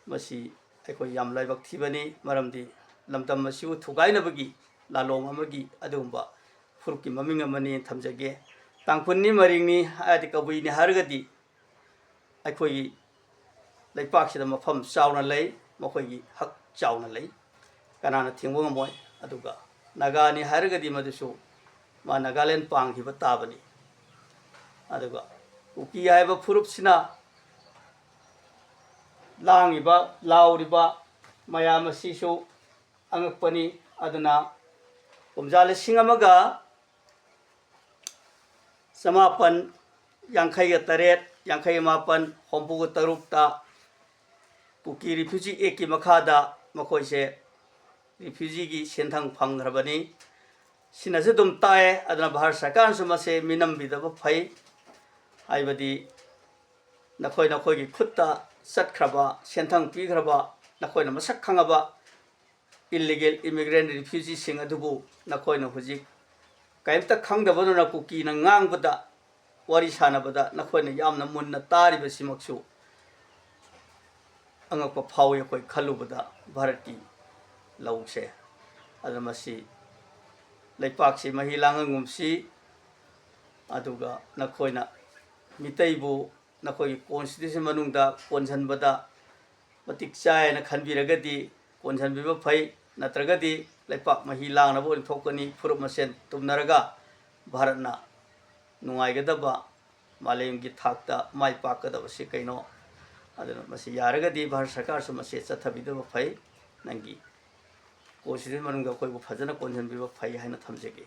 ꯃꯁꯤ ꯑꯩꯈꯣꯏ ꯌꯥꯝ ꯂꯥꯏꯕꯛ ꯊꯤꯕꯅꯤ꯫ ꯃꯔꯝꯗꯤ ꯂꯝꯗꯝ ꯑꯁꯤꯕꯨ ꯊꯨꯒꯥꯏꯅꯕꯒꯤ ꯂꯥꯂꯣꯡ ꯑꯃꯒꯤ ꯑꯗꯨꯒꯨꯝꯕ ꯐꯨꯔꯨꯞꯀꯤ ꯃꯃꯤꯡ ꯑꯃꯅꯤ ꯊꯝꯖꯒꯦ꯫ ꯇꯥꯡꯈꯨꯜꯅꯤ, ꯃꯔꯤꯡꯅꯤ ꯍꯥꯏꯔꯗꯤ, ꯀꯕꯨꯏꯅꯤ ꯍꯥꯏꯔꯒꯗꯤ ꯑꯩꯈꯣꯏꯒꯤ ꯂꯩꯄꯥꯛꯁꯤꯗ ꯃꯐꯝ ꯆꯥꯎꯅ ꯂꯩ, ꯃꯈꯣꯏꯒꯤ ꯍꯛ ꯆꯥꯎꯅ ꯂꯩ, ꯀꯅꯥꯅ ꯊꯤꯡꯕ ꯉꯝꯃꯣꯏ꯫ ꯑꯗꯨꯒ ꯅꯥꯒꯥꯅꯤ ꯍꯥꯏꯔꯒꯗꯤ ꯃꯗꯨꯁꯨ ꯃꯥ ꯅꯥꯒꯥꯂꯦꯟ ꯄꯥꯡꯈꯤꯕ ꯇꯥꯕꯅꯤ꯫ ꯑꯗꯨꯒ ꯀꯨꯀꯤ ꯍꯥꯏꯕ ꯐꯨꯔꯨꯞꯁꯤꯅ ꯂꯥꯡꯉꯤꯕ, ꯂꯥꯎꯔꯤꯕ ꯃꯌꯥꯝ ꯑꯁꯤꯁꯨ ꯑꯉꯛꯄꯅꯤ꯫ ꯑꯗꯨꯅ ꯀꯨꯝꯖꯥ ꯂꯤꯁꯤꯡ ꯑꯃꯒ ꯆꯃꯥꯄꯟ ꯌꯥꯡꯈꯩꯒ ꯇꯔꯦꯠ, ꯌꯥꯡꯈꯩ ꯃꯥꯄꯟ, ꯍꯨꯝꯐꯨꯒ ꯇꯔꯨꯛꯇ ꯀꯨꯀꯤ Refugee Actꯀꯤ ꯃꯈꯥꯗ ꯃꯈꯣꯏꯁꯦ refugeeꯒꯤ ꯁꯦꯟꯊꯪ ꯐꯪꯈ꯭ꯔꯕꯅꯤ꯫ ꯁꯤꯅꯁꯨ ꯑꯗꯨꯝ ꯇꯥꯛꯑꯦ꯫ ꯑꯗꯨꯅ ꯚꯥꯔꯠ ꯁꯔꯀꯥꯔꯅꯁꯨ ꯃꯁꯦ ꯃꯤꯅꯝꯕꯤꯗꯕ ꯐꯩ꯫ ꯍꯥꯏꯕꯗꯤ ꯅꯈꯣꯏ ꯅꯈꯣꯏꯒꯤ ꯈꯨꯠꯇ ꯆꯠꯈ꯭ꯔꯕ, ꯁꯦꯟꯊꯪ ꯄꯤꯈ꯭ꯔꯕ, ꯅꯈꯣꯏꯅ ꯃꯁꯛ ꯈꯪꯉꯕ illegal immigrant refugeeꯁꯤꯡ ꯑꯗꯨꯕꯨ ꯅꯈꯣꯏꯅ ꯍꯧꯖꯤꯛ ꯀꯔꯤꯝꯇ ꯈꯪꯗꯕꯗꯧꯅ ꯀꯨꯀꯤꯅ ꯉꯥꯡꯕꯗ, ꯋꯥꯔꯤ ꯁꯥꯟꯅꯕꯗ ꯅꯈꯣꯏꯅ ꯌꯥꯝꯅ ꯃꯨꯟꯅ ꯇꯥꯔꯤꯕꯁꯤꯃꯛꯁꯨ ꯑꯉꯛꯄ ꯐꯥꯎꯏ꯫ ꯑꯩꯈꯣꯏ ꯈꯜꯂꯨꯕꯗ ꯚꯥꯔꯠꯀꯤ ꯂꯧꯁꯦ, ꯑꯗꯨꯅ ꯃꯁꯤ ꯂꯩꯄꯥꯛꯁꯤ ꯃꯍꯤ ꯂꯥꯡꯍꯟꯒꯨꯝꯁꯤ꯫ ꯑꯗꯨꯒ ꯅꯈꯣꯏꯅ ꯃꯤꯇꯩꯕꯨ ꯅꯈꯣꯏꯒꯤ constitution ꯃꯅꯨꯡꯗ ꯀꯣꯟꯁꯤꯟꯕꯗ ꯃꯇꯤꯛ ꯆꯥꯏ ꯍꯥꯏꯅ ꯈꯟꯕꯤꯔꯒꯗꯤ ꯀꯣꯟꯁꯤꯟꯕꯤꯕ ꯐꯩ, ꯅꯠꯇ꯭ꯔꯒꯗꯤ ꯂꯩꯄꯥꯛ ꯃꯍꯤ ꯂꯥꯡꯅꯕ ꯑꯣꯏꯅ ꯊꯣꯛꯀꯅꯤ꯫ ꯐꯨꯔꯨꯞ ꯃꯁꯦꯟ ꯇꯨꯝꯅꯔꯒ ꯚꯥꯔꯠꯅ ꯅꯨꯡꯉꯥꯏꯒꯗꯕ, ꯃꯥꯂꯦꯝꯒꯤ ꯊꯥꯛꯇ ꯃꯥꯏ ꯄꯥꯛꯀꯗꯕꯁꯤ ꯀꯩꯅꯣ? ꯑꯗꯨꯅ ꯃꯁꯤ ꯌꯥꯔꯒꯗꯤ ꯚꯥꯔꯠ ꯁꯔꯀꯥꯔꯁꯨ ꯃꯁꯤ ꯆꯠꯊꯕꯤꯗꯕ ꯐꯩ꯫ ꯅꯪꯒꯤ constitution ꯃꯅꯨꯡꯗ ꯑꯩꯈꯣꯏꯕꯨ ꯐꯖꯅ ꯀꯣꯟꯁꯤꯟꯕꯤꯕ ꯐꯩ ꯍꯥꯏꯅ ꯊꯝꯖꯒꯦ꯫